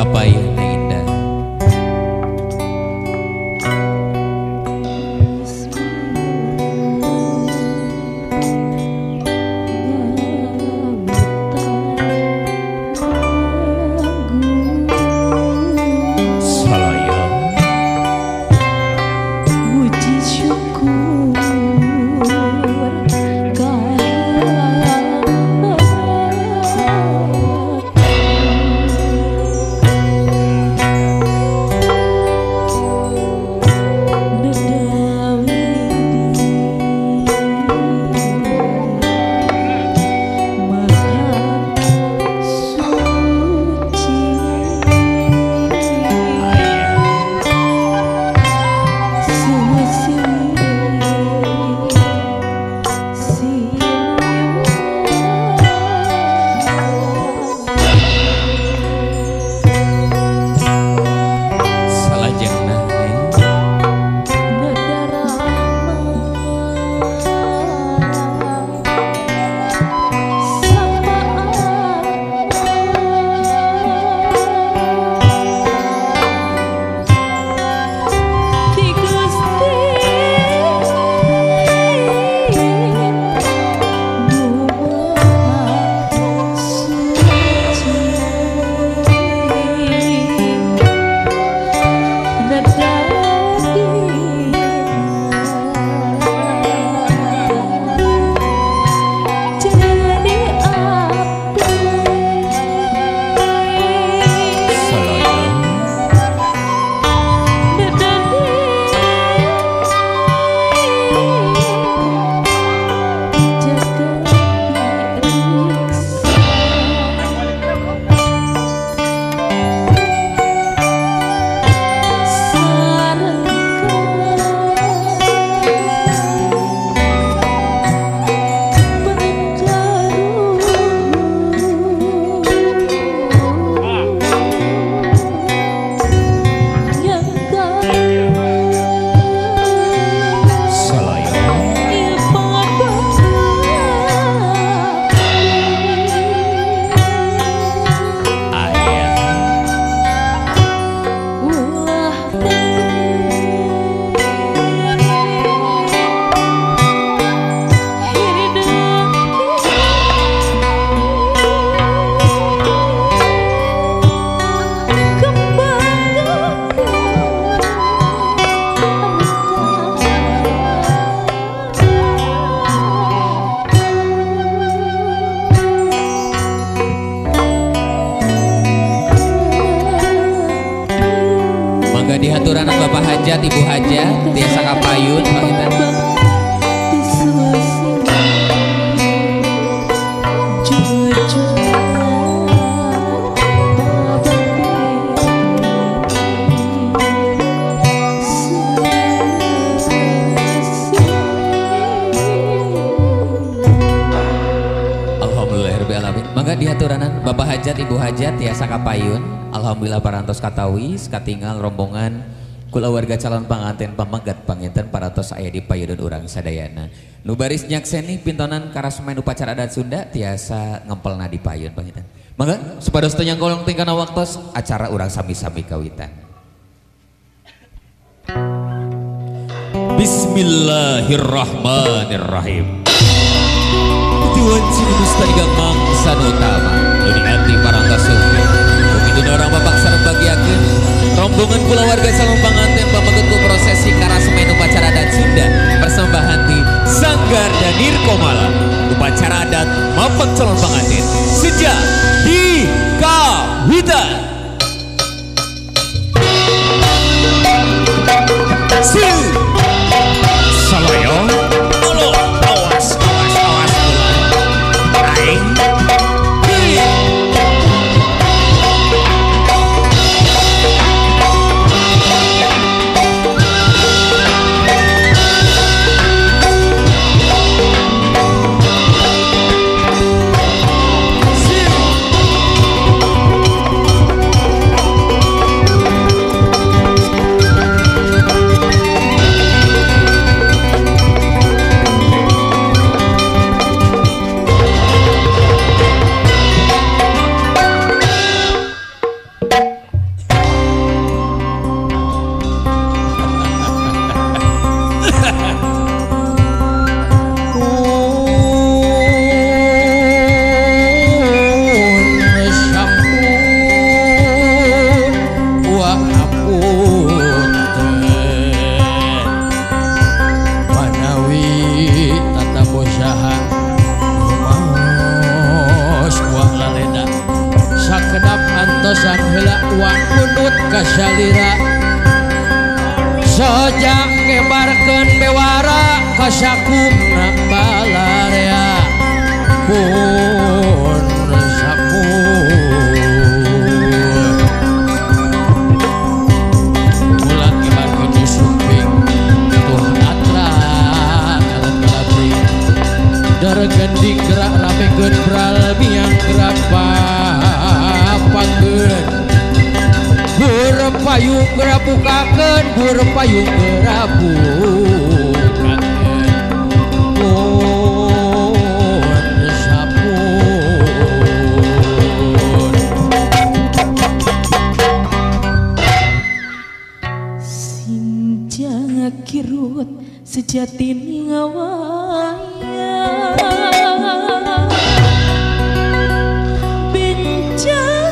Kapayun Neng Indah. Salaya Puji syukur Dihaturanan Bapak Hajat, Ibu Hajat, tiasa kapayun pangitan. Alhamdulillahirabbil alamin. Mangga dihaturanan Bapak Hajat, Ibu Hajat, tiasa kapayun. Alhamdulillah parantos katawis katingal rombongan kulawarga calon panganten pamegat panginten parantos aya di payudun urang sadayana. Nu baris nyakseni pintonan karasmen upacara adat Sunda tiasa ngempelna di payun panginten. Mangga supados teu nyangkolong tingkana waktos acara urang sami-sami kawitan. Bismillahirrahmanirrahim. Tuan sini mustadiga mangsa nu utama nu dianti parantos sumpi. Begitu orang bapak sareng bagiakeun rombongan kulawarga calon panganten pameget ku prosesi karasmen upacara adat Sunda persembahan di Sanggar Danir Komala. Upacara adat mapek calon panganten sejak di kawitan. Salayo tolong awas awas awas aing. kadut ka salira soja ngebarkeun bewara ka sakumna balarea pun sakum ulang ngebarkeun di sumping tuh atra kalet kalabring dargending gerak ramekeun bral miang gerak papakeun bur payung gerak bukakeun bur payung gerak bukakeun pun sapun sing kirut sejati ngawaya bencana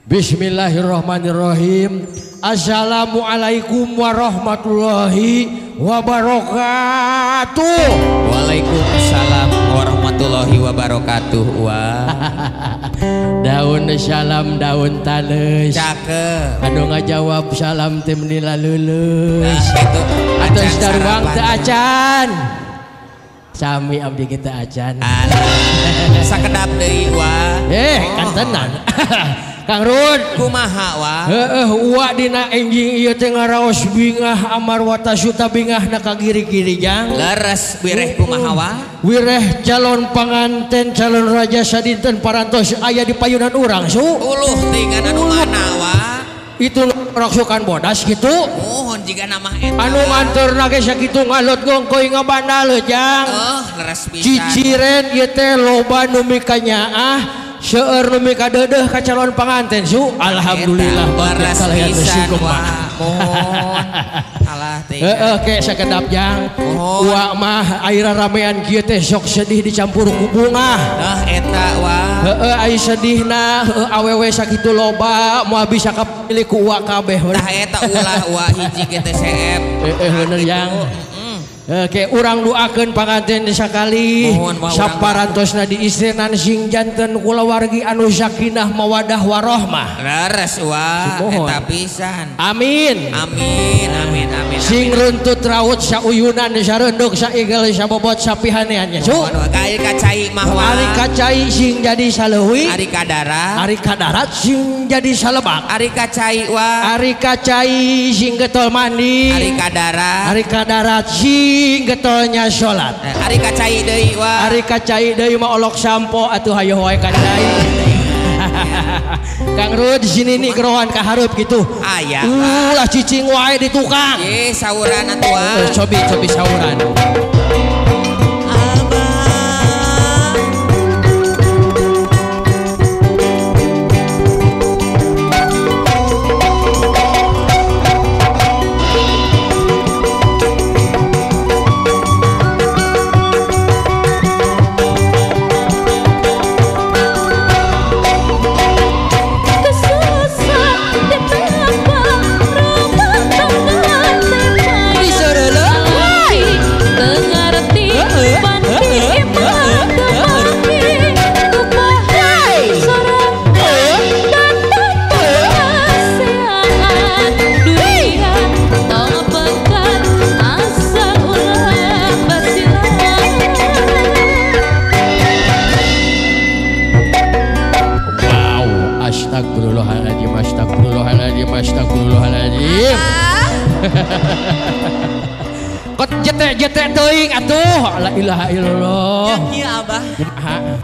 Bismillahirrahmanirrahim. Assalamualaikum warahmatullahi wabarakatuh. Waalaikumsalam warahmatullahi wabarakatuh. Wah. Daun salam daun taleus. Cakep. Anu ngajawab salam teh meuni laleuleus. Nah, atos daruang teu acan. Sami abdi kita acan. Alah. Sakedap deui wah. Kan tenan. Kang Rud kumaha wa? Heeh, wa dina enjing ieu teh ngaraos bingah amar watasuta bingahna ka giri-giri jang. Leres wireh kumaha wa? Wireh calon panganten calon raja sadinten parantos aya di payunan urang su. Uluh tingan anu mana wa? Itu roksukan bodas gitu. Mohon jiga nama eta. Anu nganterna ge sakitu ngalot gongkoi ngabandal jang. Leres pisan. Ciciren ieu teh loba nu mikanyaah. Seueur nu mikadeudeuh ka calon panganten su. Alhamdulillah leres pisan wah. Mohon. Alah teh. Heeh ke sakedap jang. Wa mah aira ramean kieu teh sok sedih dicampur ku bungah. Nah eta wa. Heeh ai sedihna heueuh awewe sakitu loba moal bisa kapilih ku uwa kabeh. Tah eta ulah wa hiji ge teh seep. Heeh bener jang. Oke, urang doakeun panganten sakali saparantosna diistrinan sing janten kulawargi anu sakinah mawadah warohmah. Leres wa eta pisan. Amin. Amin amin amin. Sing runtut raut sauyunan sareunduk saigel sabobot sapihaneannya. Su. Ari kacai mah wa. Ari kacai sing jadi saleuwi. Ari kadara. Ari kadarat sing jadi salebak. Ari kacai wa. Ari kacai sing getol mandi. Ari kadara. Ari kadarat sing getolnya sholat. Ari kacai deui wa. Ari kacai deui mah olok sampo atuh hayoh wae kacai. Kang Rud di sini nih gerohan kahareup gitu. Aya. Ulah cicing wae di tukang. Ye sauran atuh. Cobi cobi sauran. Astagfirullahaladzim, astagfirullahaladzim, astagfirullahaladzim. Kot jetek-jetek teuing atuh. La ilaha illallah. Ya kieu Abah.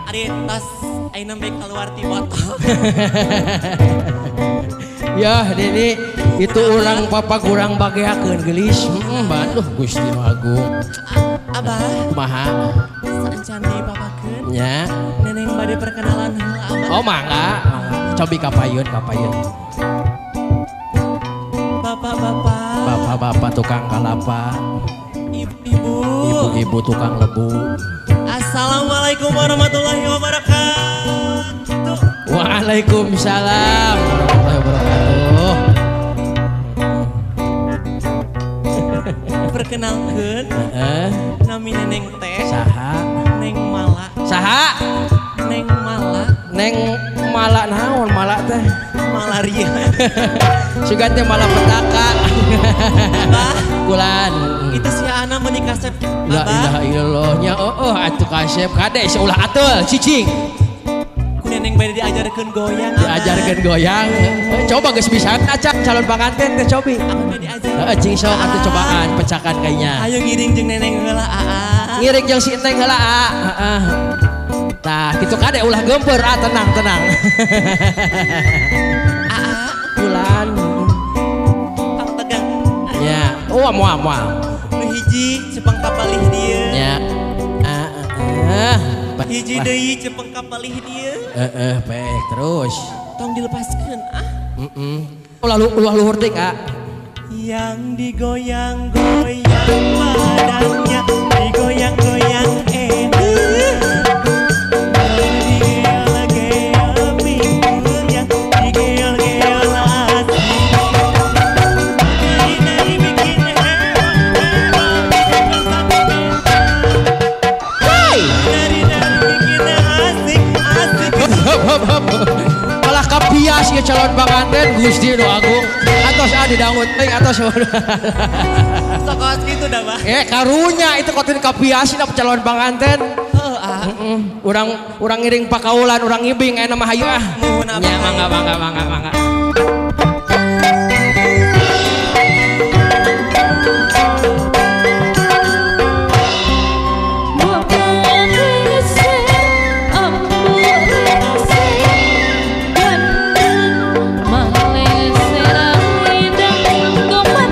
Ari tos ayeuna nembe keluar ti botol. Ya, Dini, itu urang papa kurang bageakeun geulis. Heeh, aduh Gusti Nu Agung. Abah. Kumaha? Saacan dipapakeun. Nya. Neneng bade perkenalan heula Abah. Oh, mangga. Cobi kapayun, kapayun. Bapak-bapak. Bapak-bapak tukang kalapa. Ibu-ibu. Ibu-ibu tukang lebu. Assalamualaikum warahmatullahi wabarakatuh. Waalaikumsalam warahmatullahi wabarakatuh. Perkenalkan, nami Neneng teh. Saha? Neng Mala. Saha? Neng Mala. Neng Mala naon Mala teh? Malaria. Sugan teh mala petaka. Abah. Kulan. Itu si Ana menikah kasep. La ilaha illallah nya oh atuh kasep kade seulah ateul cicing. Ku Neneng bade diajarkeun goyang. Diajarkeun goyang. Coba geus bisa acak calon panganten teh cobi. Aku bade diajar. Heeh cing sok atuh cobaan pecakan kayaknya. Ayo ngiring jeung Neneng heula aa. Ngiring jeung si Neng heula aa. Heeh. Nah, gitu kade ulah gempur, ah tenang tenang. Aa, bulan. Tong tegang. Ya, oh moal moal. Nu hiji cepeng kapalih dieu. Ya. Hiji deui cepeng kapalih dieu. Heeh, baik terus. Tong dilepaskeun ah. Heeh. Ulah ulah luhur teuing ah. Yang digoyang-goyang badannya, digoyang-goyang Malah kapias ya calon panganten Gusti Nu Agung. Atos ah didangut teuing atos. Sokos gitu dah, Bah. Karunya itu kotin kapias dina calon panganten. Heeh, ah. Urang urang ngiring pakaulan, urang ngibing aya mah hayu ah. Nuhun Abah. Nya mangga mangga mangga mangga. Sejak mapan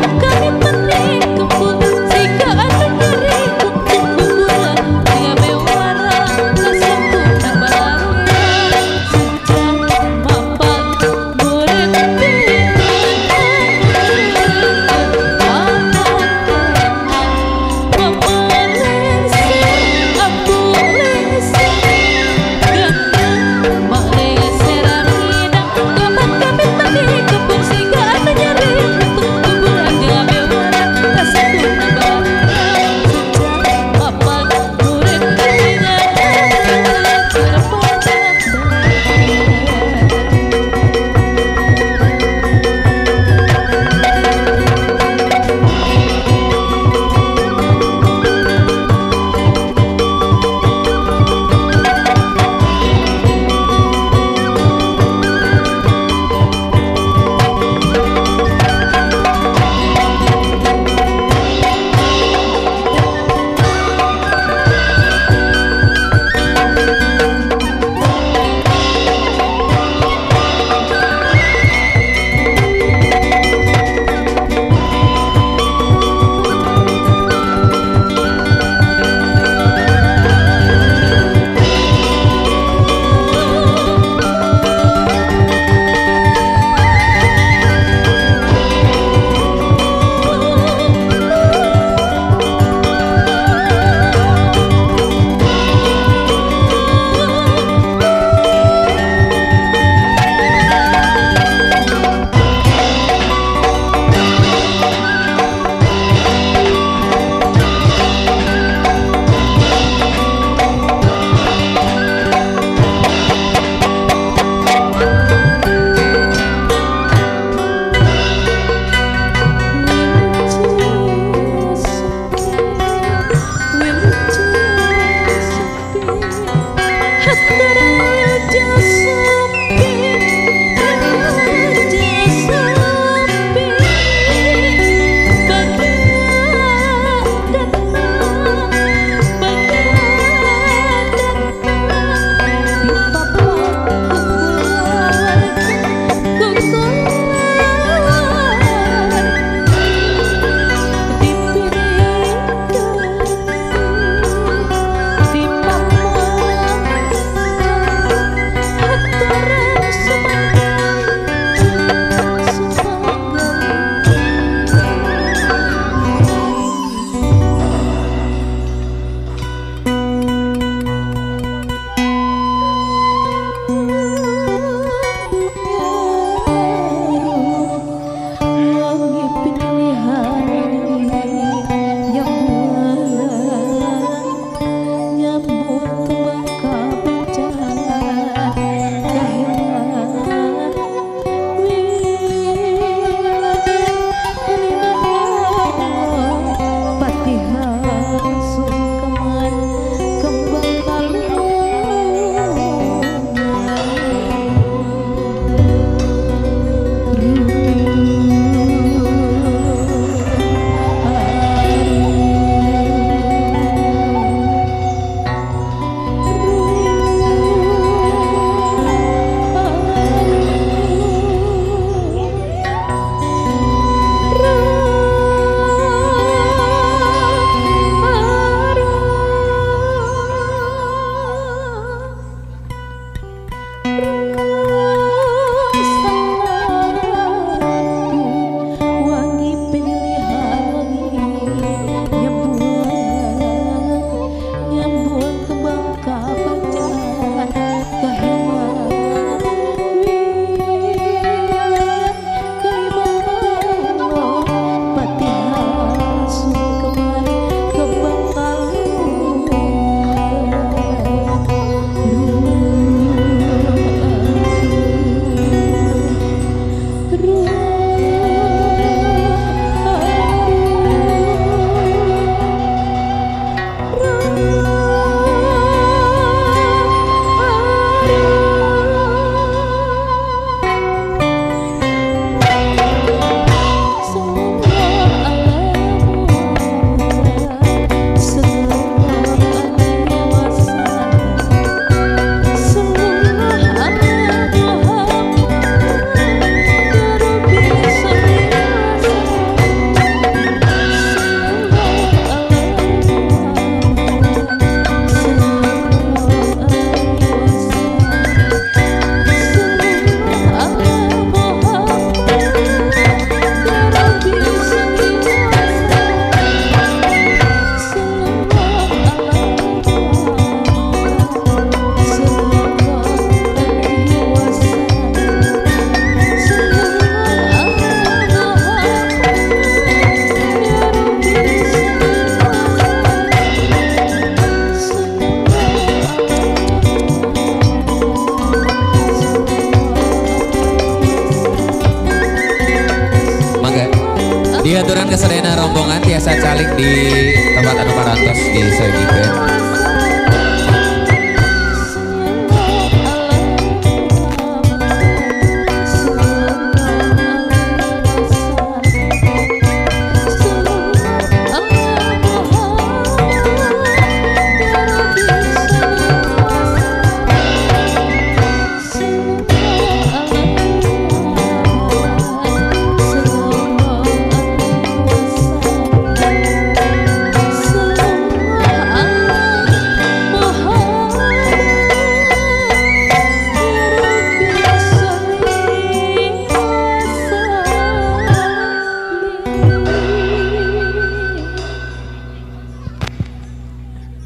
Diaturan kesadayana rombongan tiasa calik di tempat anu parantos di saeugeun.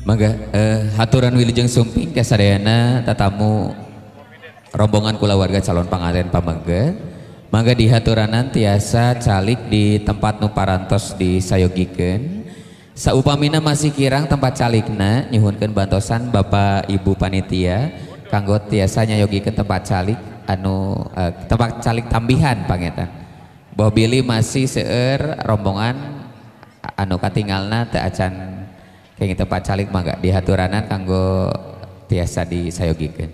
Mangga haturan wilujeng sumping kasadayana tatamu rombongan kulawarga calon panganten pamengke. Mangga dihaturanan tiasa calik di tempat nu parantos disayogikeun. Saupamina masih kirang tempat calikna nyuhunkeun bantosan Bapak Ibu panitia kanggo tiasa nyayogikeun tempat calik anu tempat calik tambihan pangetan. Boh bilih masih seueur rombongan anu katingalna teu acan kenging tempat calik mangga dihaturanan kanggo tiasa disayogikeun.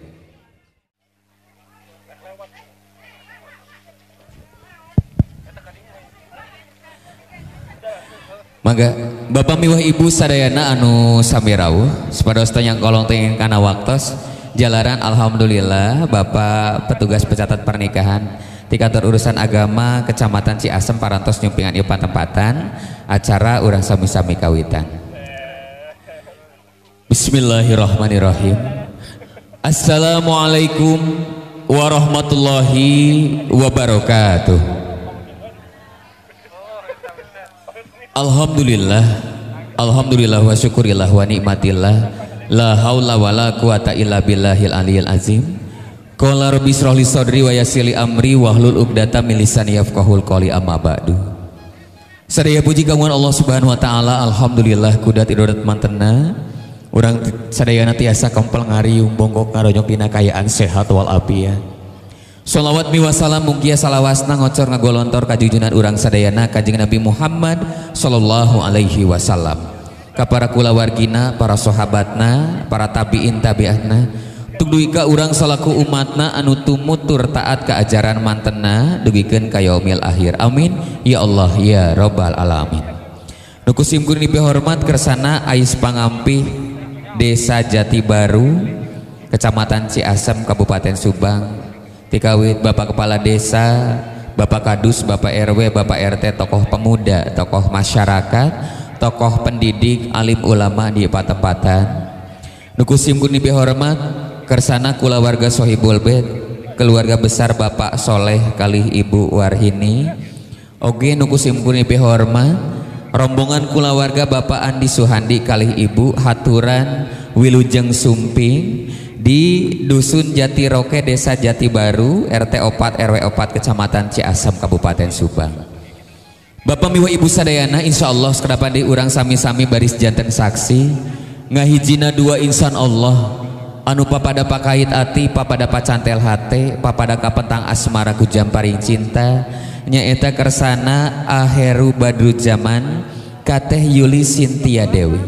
Mangga Bapak miwah Ibu sadayana anu sami rawuh supados teu nyangkolong teh kana waktos jalaran alhamdulillah Bapak petugas pecatat pernikahan di kantor urusan agama Kecamatan Ciasem parantos nyumpingan ieu patempatan acara urang sami-sami kawitan. Bismillahirrahmanirrahim. Assalamualaikum warahmatullahi wabarakatuh. Alhamdulillah, alhamdulillah wa syukurillah wa nikmatillah, la haula wa la quwata illa billahil aliyil azim. Qala rabbi israh li sadri wa yassir li amri wahlul 'uqdatam min lisani yafqahul qawli, amma ba'du. Sadaya puji kagungan Allah Subhanahu wa taala, alhamdulillah kudat irodat mantena. Urang sadayana tiasa kempel ngariung bongkok ngaronyok dina kayaan sehat wal afiat. Sholawat miwa salam mungkia salawasna ngocor ngagolontor kajujunan urang sadayana Kanjeng Nabi Muhammad sallallahu alaihi wasallam. Ka para kulawargina, para sahabatna, para tabiin tabiatna, tungdugi ka urang salaku umatna anu tumutur taat ka ajaran mantena dugikeun ka yaumil akhir. Amin ya Allah ya rabbal alamin. Nu ku sim kuring dipihormat kersana Ais Pangampih Desa Jati Baru, Kecamatan Ciasem, Kabupaten Subang. Tikawit Bapak Kepala Desa, Bapak Kadus, Bapak RW, Bapak RT, tokoh pemuda, tokoh masyarakat, tokoh pendidik, alim ulama di patempatan. Nu ku sim kuring dipihormat kersana kulawarga Sohibul Bait, keluarga besar Bapak Soleh kalih Ibu Warhini. Oge nu ku sim kuring dipihormat rombongan kulawarga Bapak Andi Suhandi kalih Ibu haturan wilujeng sumping di Dusun Jatiroke, Desa Jati Baru, RT 4 RW 4, Kecamatan Ciasem, Kabupaten Subang. Bapak miwa Ibu sadayana, insya Allah sekedapan di urang sami-sami baris janten saksi ngahijina dua insan Allah anu papada pakait ati, papada pacantel hate, papada kapentang asmara ku jamparing cinta, nyaeta kersana Aheru Badrujaman kateh Yuli Sintia Dewi.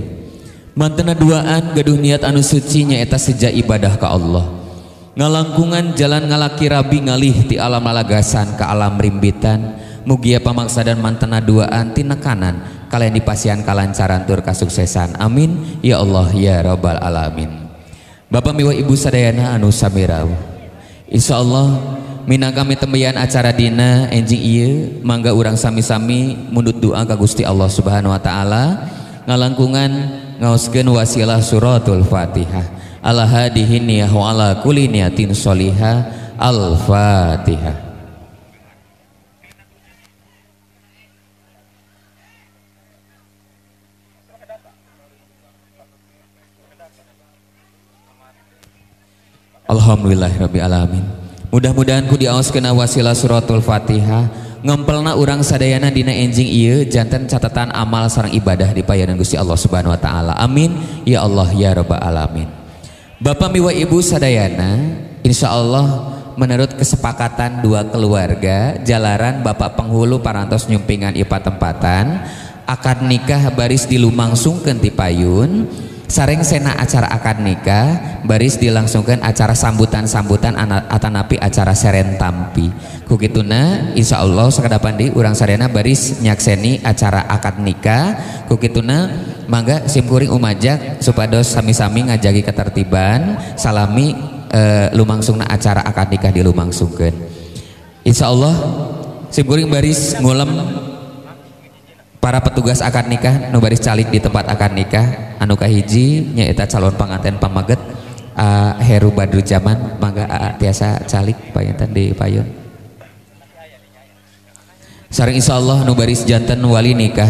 Mantena duaan gaduh niat anu suci nyaeta seja ibadah ka Allah. Ngalangkungan jalan ngalaki rabi ngalih ti alam lalagasan ka alam rimbitan. Mugia pamaksa dan mantena duaan tinekanan kalian dipasihan kalancaran tur kasuksesan. Amin ya Allah ya rabbal alamin. Bapak miwah ibu sadayana anu sami rawuh. Insyaallah minangka mitembeyan acara dina enjing ieu mangga urang sami-sami mundut doa ka Gusti Allah Subhanahu wa taala ngalangkungan ngaoskeun wasilah suratul Fatihah. Ala hadihi niyah wa ala kulli niyatin sholihah. Al-Fatihah. Alhamdulillahirabbil alamin. Mudah-mudahan ku diaoskeun wasilah suratul Fatihah ngempelna urang sadayana dina enjing ieu janten catatan amal sareng ibadah di payanan Gusti Allah Subhanahu wa taala. Amin ya Allah ya rabbal alamin. Bapak miwa ibu sadayana, insyaallah menurut kesepakatan dua keluarga jalaran bapak penghulu parantos nyumpingan ipa tempatan akad nikah baris dilumangsungkeun ti payun. Sareng sena acara akad nikah baris dilangsungkan acara sambutan-sambutan atanapi acara seren tampi. Kukituna insyaallah sakadapan di urang sadayana baris nyakseni acara akad nikah. Kukituna mangga simkuring umajak supados sami-sami ngajagi ketertiban salami lumangsungna acara akad nikah dilumangsungkeun. Insyaallah simkuring baris ngulem para petugas akad nikah nu baris calik di tempat akad nikah anu kahiji nyaeta calon panganten pamaget Heru Badrujaman mangga tiasa calik panginten di payun. Sareng insyaallah nu baris janten wali nikah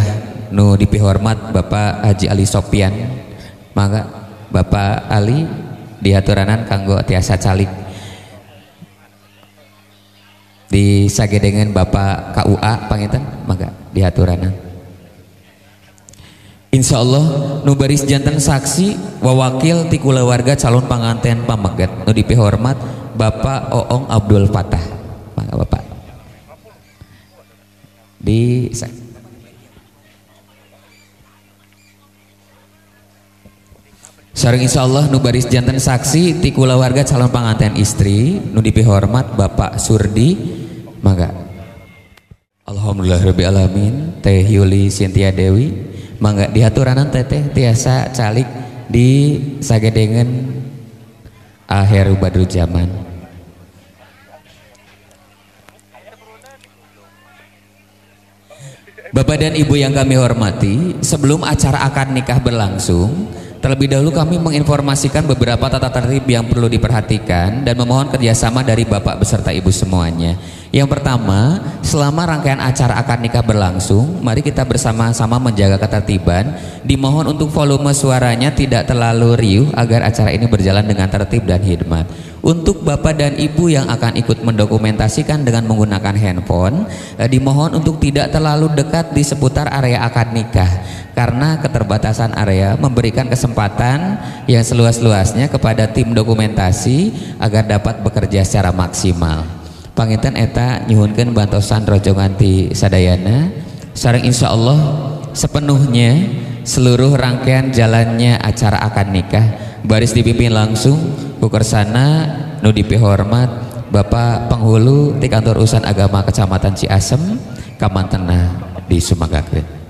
nu dipihormat Bapak Haji Ali Sopian mangga Bapak Ali dihaturanan kanggo tiasa calik di sagedengan Bapak KUA panginten mangga dihaturanan. Insyaallah nu baris janten saksi wawakil ti kulawarga calon panganten pameget nu dipihormat Bapak Oong Abdul Fatah mangga Bapak di sareng insyaallah nu baris janten saksi ti kulawarga calon panganten istri nu dipihormat Bapak Surdi mangga. Alhamdulillahirabbil alamin. Teh Yuli Sintia Dewi mangga dihaturanan teteh tiasa calik di sagedengan Aheru Badrujaman. Bapak dan Ibu yang kami hormati, sebelum acara akad nikah berlangsung, terlebih dahulu kami menginformasikan beberapa tata tertib yang perlu diperhatikan dan memohon kerjasama dari Bapak beserta Ibu semuanya. Yang pertama, selama rangkaian acara akad nikah berlangsung, mari kita bersama-sama menjaga ketertiban. Dimohon untuk volume suaranya tidak terlalu riuh agar acara ini berjalan dengan tertib dan hikmat. Untuk Bapak dan Ibu yang akan ikut mendokumentasikan dengan menggunakan handphone, dimohon untuk tidak terlalu dekat di seputar area akad nikah karena keterbatasan area memberikan kesempatan yang seluas-luasnya kepada tim dokumentasi agar dapat bekerja secara maksimal. Panginten eta nyuhunkeun bantosan rojongan ti sadayana sareng insyaallah sepenuhnya seluruh rangkaian jalannya acara akad nikah baris dipimpin langsung ku kersana nu dipihormat Bapak Penghulu di Kantor Urusan Agama Kecamatan Ciasem kamantena disumanggakeun.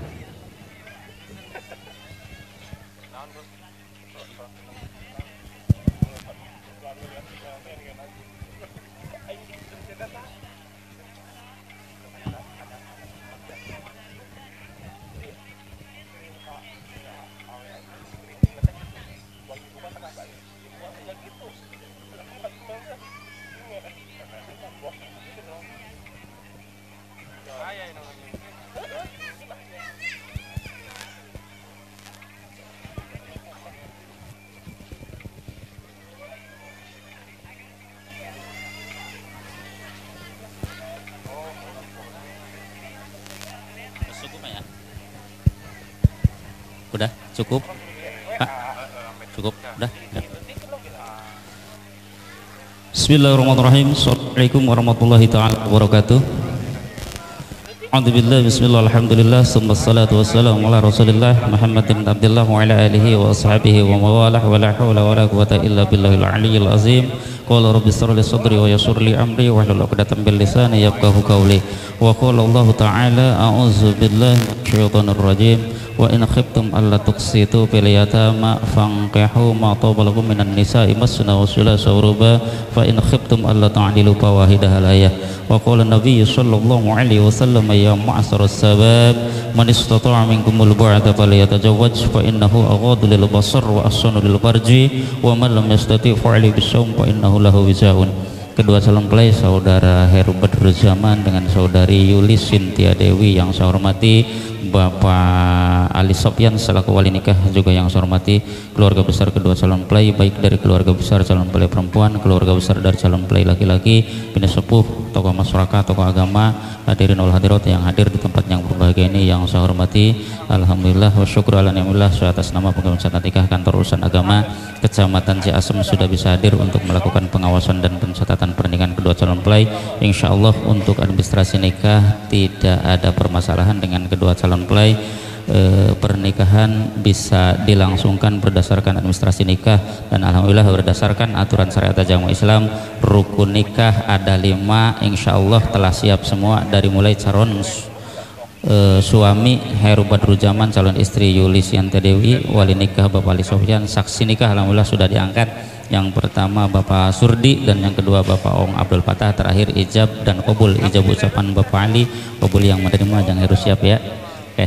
Udah cukup, Pak? Cukup, udah. Ya. Bismillahirrahmanirrahim. Assalamualaikum warahmatullahi taala wabarakatuh. Alhamdulillah, bismillah, alhamdulillah, salatu wassalamu ala rasulillah Muhammad bin Abdullah wa ala alihi wa ashabihi wa mawalah wa la hawla wa la quwata illa billahil aliyyil azim. Qala rabbi israh li sadri wa yassir li amri wa hlul 'uqdatam min lisani yafqahu qawli. Wa qala Allah ta'ala a'udzu billahi minasyaitonir rajim wa in khiftum alla tuqsitu fil yatama fanqihu ma taba lakum minan nisa'i masna wa thulatha wa ruba fa in khiftum alla ta'dilu fawahidah al-ayah. Wa qala an-nabiy sallallahu alaihi wasallam ya ma'syaras sabab man istata'a minkumul ba'ata falyatazawwaj fa innahu aghaddu lil basar wa ahsanu lil farji wa man lam yastati' fa alayhi bisawm fa innahu lahu wizaun. Kedua calon mempelai saudara Heru Badruzzaman dengan saudari Yuli Sintia Dewi yang saya hormati, Bapak Ali Sofyan selaku wali nikah juga yang saya hormati, keluarga besar kedua calon mempelai baik dari keluarga besar calon mempelai perempuan, keluarga besar dari calon mempelai laki-laki, bina sepuh, tokoh masyarakat, tokoh agama, hadirin wal hadirat yang hadir di tempat yang berbahagia ini yang saya hormati. Alhamdulillah wa syukur ala ni'amillah, atas nama pegawai pencatatan nikah kantor urusan agama Kecamatan Ciasem sudah bisa hadir untuk melakukan pengawasan dan pencatatan pernikahan kedua calon mempelai. Insya Allah untuk administrasi nikah tidak ada permasalahan dengan kedua calon mempelai. Pernikahan bisa dilangsungkan berdasarkan administrasi nikah dan alhamdulillah berdasarkan aturan syariat agama Islam rukun nikah ada 5, insya Allah telah siap semua dari mulai calon suami Heru Badruzzaman, calon istri Yuli Sintia Dewi, wali nikah Bapak Ali Sofyan, saksi nikah alhamdulillah sudah diangkat. Yang pertama Bapak Surdi dan yang kedua Bapak Ong Abdul Fatah, terakhir ijab dan qabul, ijab ucapan Bapak Ali, qabul yang menerima yang harus siap ya. Oke.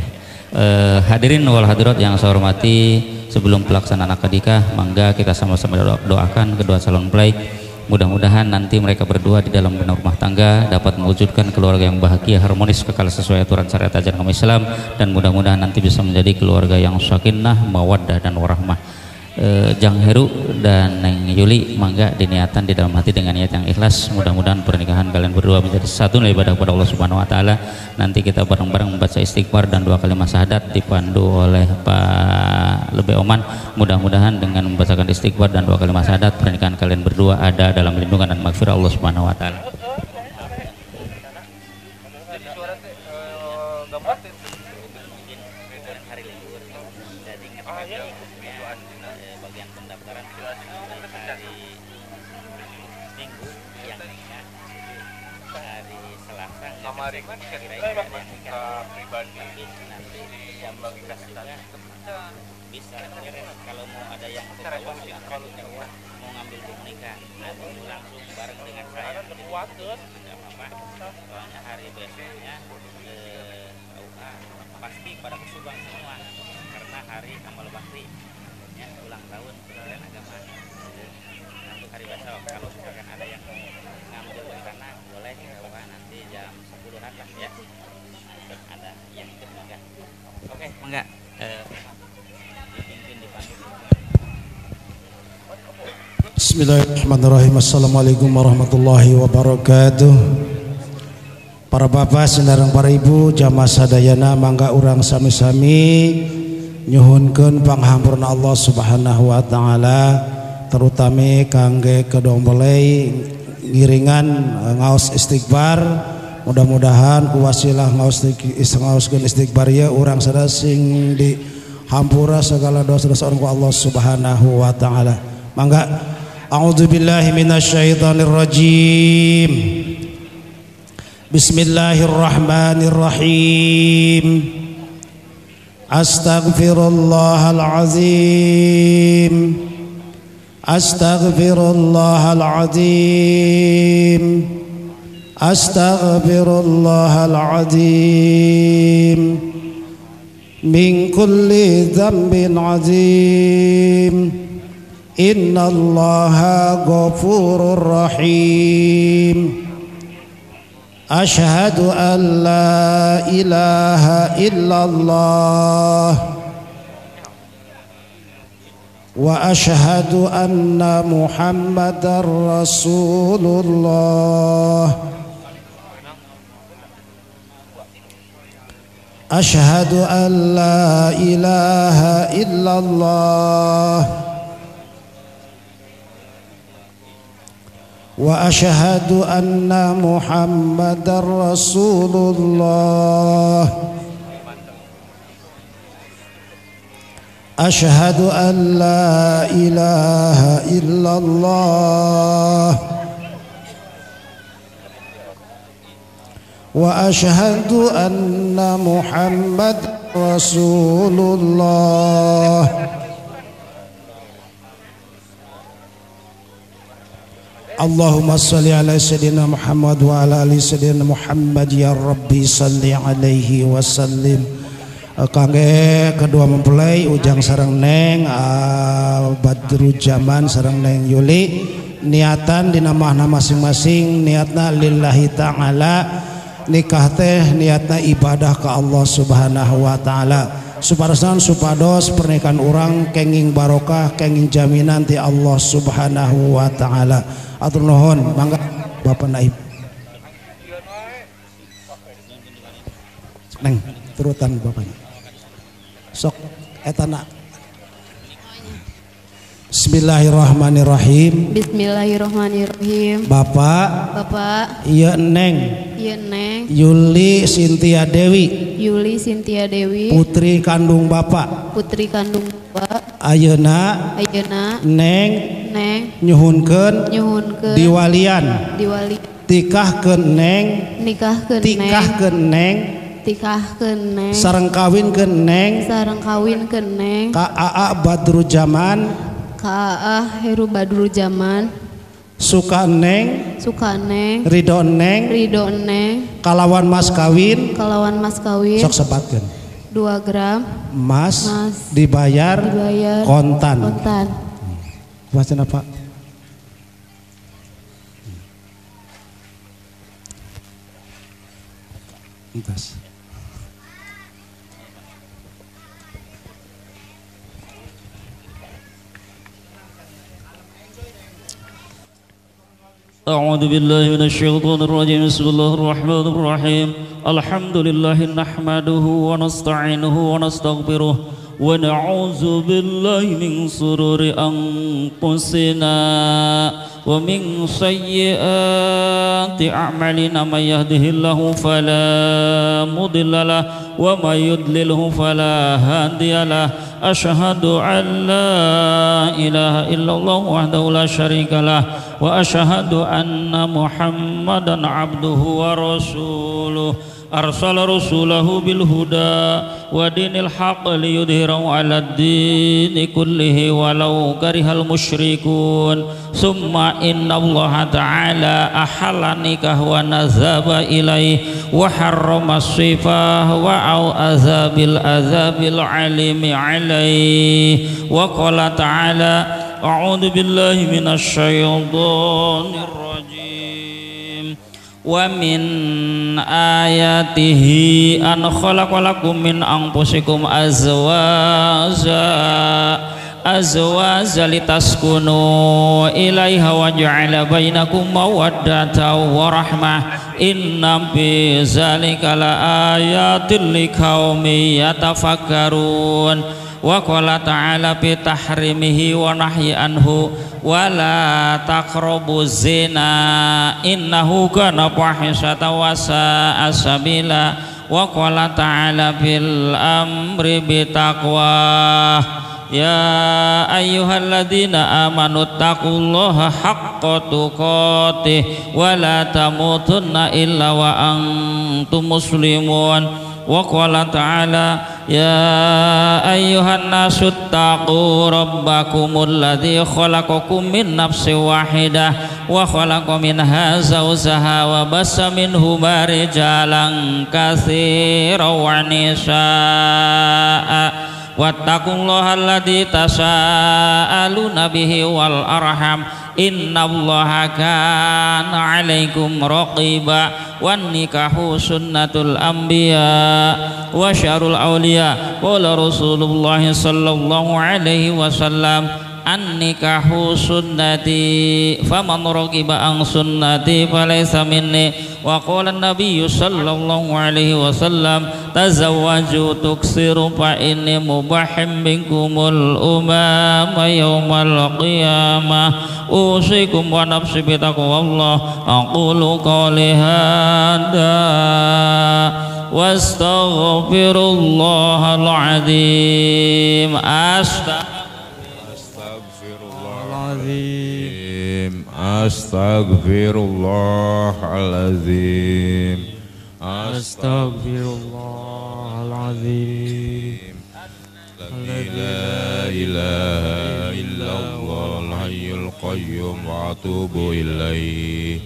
Hadirin wal hadirat yang saya hormati, sebelum pelaksanaan akad nikah mangga kita sama-sama doakan kedua calon mempelai. Mudah-mudahan nanti mereka berdua di dalam bina rumah tangga dapat mewujudkan keluarga yang bahagia, harmonis, kekal sesuai aturan syariat ajaran agama Islam, dan mudah-mudahan nanti bisa menjadi keluarga yang sakinah, mawaddah dan warahmah. Jang Heru dan Neng Yuli mangga diniatan di dalam hati dengan niat yang ikhlas. Mudah-mudahan pernikahan kalian berdua menjadi satu ibadah kepada Allah Subhanahu wa taala. Nanti kita bareng-bareng membaca istighfar dan 2 kalimat syahadat dipandu oleh Pak Lebe Oman. Mudah-mudahan dengan membacakan istighfar dan 2 kalimat syahadat pernikahan kalian berdua ada dalam lindungan dan maghfirah Allah Subhanahu wa taala. Bisa kalau mau ada yang ke bawah mau ngambil buku nikah atau langsung bareng dengan saya, tidak apa-apa. Soalnya hari besoknya KUA pasti pada ke Subang semua karena hari amal bakti ya, ulang tahun Kementerian Agama. Untuk hari besok kalau misalkan ada yang ngambil di sana boleh KUA nanti jam 10-an lah ya. Ada yang ikut enggak? Oke, enggak. Bismillahirrahmanirrahim. Assalamualaikum warahmatullahi wabarakatuh. Para bapak sinareng para ibu jamaah sadayana mangga urang sami-sami nyuhunkeun panghampurna Allah Subhanahu wa taala, terutama kangge kedua mempelai ngiringan ngaos istighfar. Mudah-mudahan ku wasilah ngaoskeun istighfar ieu urang sadaya sing di hampura segala dosa-dosa urang ku Allah Subhanahu wa taala. Mangga. A'udzubillahi minasyaitonirrajim. Bismillahirrahmanirrahim. Astaghfirullahalazim. Astaghfirullahalazim. Astaghfirullahalazim. Min kulli dzambin azim. Innallaha ghafurur rahim. Ashhadu an la ilaha illallah wa ashhadu anna Muhammadar Rasulullah. Ashhadu an la ilaha illallah Wa asyhadu anna Muhammadar Rasulullah. Asyhadu an la ilaha illallah. Wa asyhadu anna Muhammad Rasulullah. Allahumma shalli ala sayyidina Muhammad wa ala ali sayyidina Muhammad ya Rabbi shalli alaihi wasallim. Kangge kedua mempelai Ujang sareng Neng Badru Jaman sareng Neng Yuli, niatan dina mahna masing-masing, niatna lillahi ta'ala, nikah teh niatna ibadah ke Allah Subhanahu wa ta'ala. Suparsan supados pernikahan urang kenging barokah, kenging jaminan ti Allah Subhanahu wa ta'ala. Atur nuhun, mangga Bapak Naib. Neng turutan bapaknya. Sok etana. Bismillahirrahmanirrahim. Bismillahirrahmanirrahim. Bapak, Bapak, iya Neng, iya Neng, Yuli Sintia Dewi, Yuli Sintia Dewi, putri kandung Bapak, putri kandung Bapak, ayeuna, ayeuna, Neng, Neng, nyuhunkeun, nyuhunkeun, diwalian, diwalian, tikahkeun Neng, nikahkeun Neng, tikahkeun Neng, tikahkeun Neng, sareng kawinkeun Neng, sareng kawinkeun Neng, ka Aa Badru Jaman, ka Aa Heru Badru Jaman, suka Neng, suka Neng, ridho Neng, ridho Neng, kalawan mas kawin, kalawan mas kawin, sok sebatkeun 2 gram emas, mas, dibayar, dibayar kontan, kontan. Wacana Pak. Entas. أعوذ بالله من الشيطان الرجيم. بسم الله الرحمن الرحيم. الحمد لله نحمده ونستعينه ونستغفره ونعوذ بالله من شرور أنفسنا ومن سيئات أعمالنا. من يهده الله فلا مضل له ومن يضلله فلا هادي له. أشهد أن لا إله إلا الله وحده لا شريك له وأشهد أن محمدا عبده ورسوله. أرسل رسوله بالهدى ودين الحق ليظهره على الدين كله ولو كره المشركون. ثم إن الله تعالى أحل النكاح ونذب إليه وحرم الصفاه وأو بالعذاب العليم عليه. وقال تعالى أعوذ بالله من الشيطان الرجيم. ومن آياته أن خلق لكم من أنفسكم أزواجا لتسكنوا إليها وجعل بينكم مودة ورحمة إن في ذلك لآيات لقوم يتفكرون. وقال تعالى في تحريمه ونهي عنه ولا تقربوا الزنا إنه كان فاحشة وساء سبيلا. وقال تعالى في الأمر بتقواه يا أيها الذين آمنوا اتقوا الله حق تقاته ولا تموتن إلا وأنتم مسلمون. وقال تعالى يا أيها الناس اتقوا ربكم الذي خلقكم من نفس واحدة وخلق منها زوجها وبث منهما رجالا كثيرا ونساء واتقوا الله الذي تساءلون به والأرحام إن الله كان عليكم رقيبا. والنكاح سنة الأنبياء وشر الأولياء. قال رسول الله صلى الله عليه وسلم An-nikahu sunnati faman ragiba an sunnati falaysa minni. Wa qala an-nabiyyu sallallahu alaihi wasallam tazawwaju tuksiru fa inni mubahhim minkumul umama yaumal qiyamah. Usikum wa nafsi bi taqwallah. Aqulu qawli hadza wastaghfirullahal azim. Astaghfirullahalazim. Astaghfirullahalazim. Astaghfirullahalazim. La ilaha illallahul hayyul qayyum wa atubu ilaih.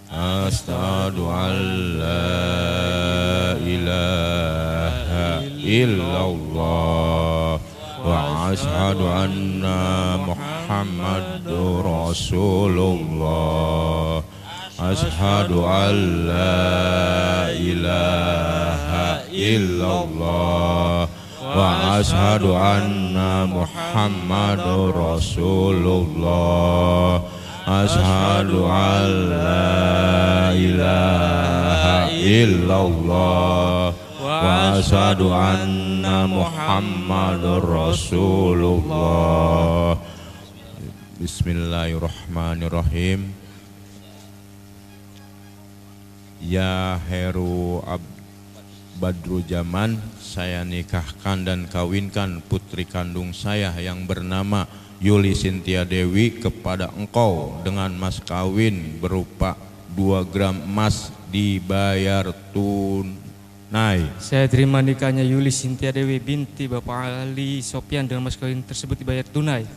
Astadu an la ilaha illallah wa ashhadu anna Muhammadur Rasulullah. Ashhadu an la ilaha illallah wa ashhadu anna Muhammadur Rasulullah. Ashhadu an la ilaha illallah wa ashhadu anna Muhammadur Rasulullah. Bismillahirrahmanirrahim. Ya Heru Badru Jaman, saya nikahkan dan kawinkan putri kandung saya yang bernama Yuli Sintia Dewi kepada engkau dengan mas kawin berupa 2 gram emas dibayar tunai. Saya terima nikahnya Yuli Sintia Dewi binti Bapak Ali Sopian dengan mas kawin tersebut dibayar tunai.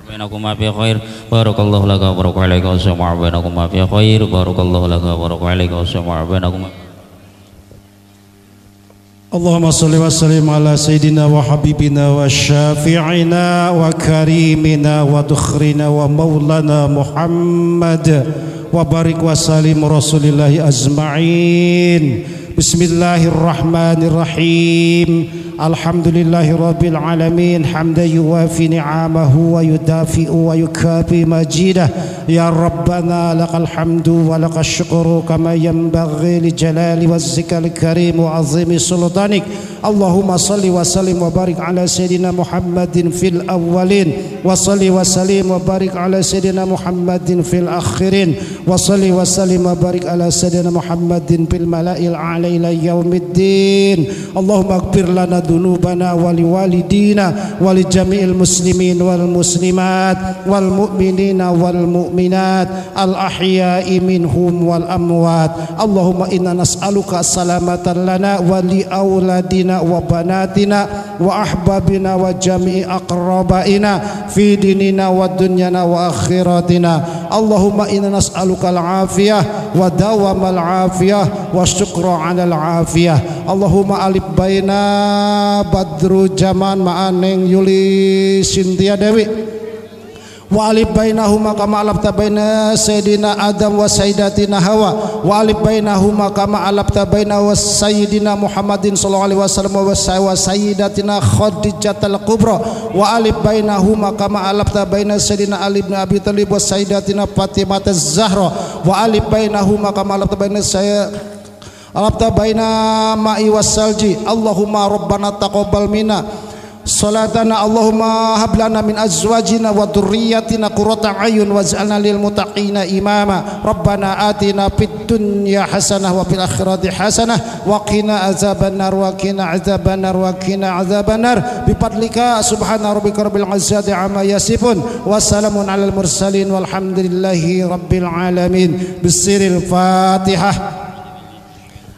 Bainakum fi khair. Barakallahu laka wa baraka alaika wa bainakum fi khair. Barakallahu laka wa baraka alaika wa bainakum. Allahumma salli wa sallim ala sayyidina wa habibina wa syafi'ina wa karimina wa dukhrina wa maulana Muhammad wa barik wa salim rasulillahi azma'in. Bismillahirrahmanirrahim. Alhamdulillahi rabbil alamin hamdan yuwafi ni'amahu wa yudafi'u wa yukafi majidah. Ya Rabbana lakal hamdu wa lakal syukru kama yanbaghi li jalali wajhikal karim wa azimi sultanik. Allahumma salli wa sallim wa barik ala sayyidina Muhammadin fil awwalin wa salli wa sallim wa barik ala sayyidina Muhammadin fil akhirin wa salli wa sallim wa barik ala sayyidina Muhammadin fil mala'il a'la ila yaumiddin. Allahumma ighfir lana dzunubana wa liwalidina wa li jami'il muslimin wal muslimat wal mu'minina wal mu'minat al ahya'i minhum wal amwat. Allahumma inna nas'aluka salamatan lana wa li auladina wa banatina wa ahbabina wa jami'i aqrabaina fi dinina wa dunyana wa akhiratina. Allahumma inna nas'aluka al-afiyah wa dawam al-afiyah wa syukra 'ala al-afiyah. Allahumma alif baina Badru Jaman ma'aneng Yuli Sintia Dewi wa alif bainahuma kama alafta baina sayyidina Adam wa sayyidatina Hawa wa alif bainahuma kama alafta baina wa sayyidina Muhammadin sallallahu alaihi wasallam wa sayyidatina Khadijatul Kubra wa alif bainahuma kama alafta baina sayyidina Ali bin Abi Thalib wa sayyidatina Fatimah Az-Zahra wa alif bainahuma kama alafta baina alafta baina ma'i wassalji. Allahumma rabbana taqabbal minna salatana. Allahumma hab lana min azwajina wa dhurriyyatina qurrata a'yun waj'alna lil muttaqina imama. Rabbana atina fid dunya hasanah wa fil akhirati hasanah wa qina azabannar wa qina azabannar wa qina azabannar. Bi fadlika subhana rabbika rabbil izzati amma yasifun wa salamun alal mursalin walhamdulillahi rabbil alamin. Bisiril Fatihah.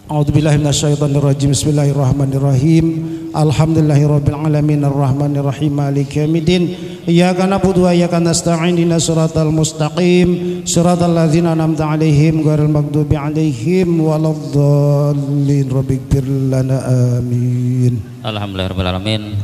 A'udzubillahi minasyaitonirrajim. Bismillahirrahmanirrahim. Alhamdulillahirabbil alamin arrahmanirrahim maliki yaumiddin. Iyyaka na'budu wa iyyaka nasta'in ihdinas siratal mustaqim siratal ladzina an'amta 'alaihim ghairil maghdubi 'alaihim waladdallin. Rabbighfir lana amin. Alhamdulillahirabbil alamin.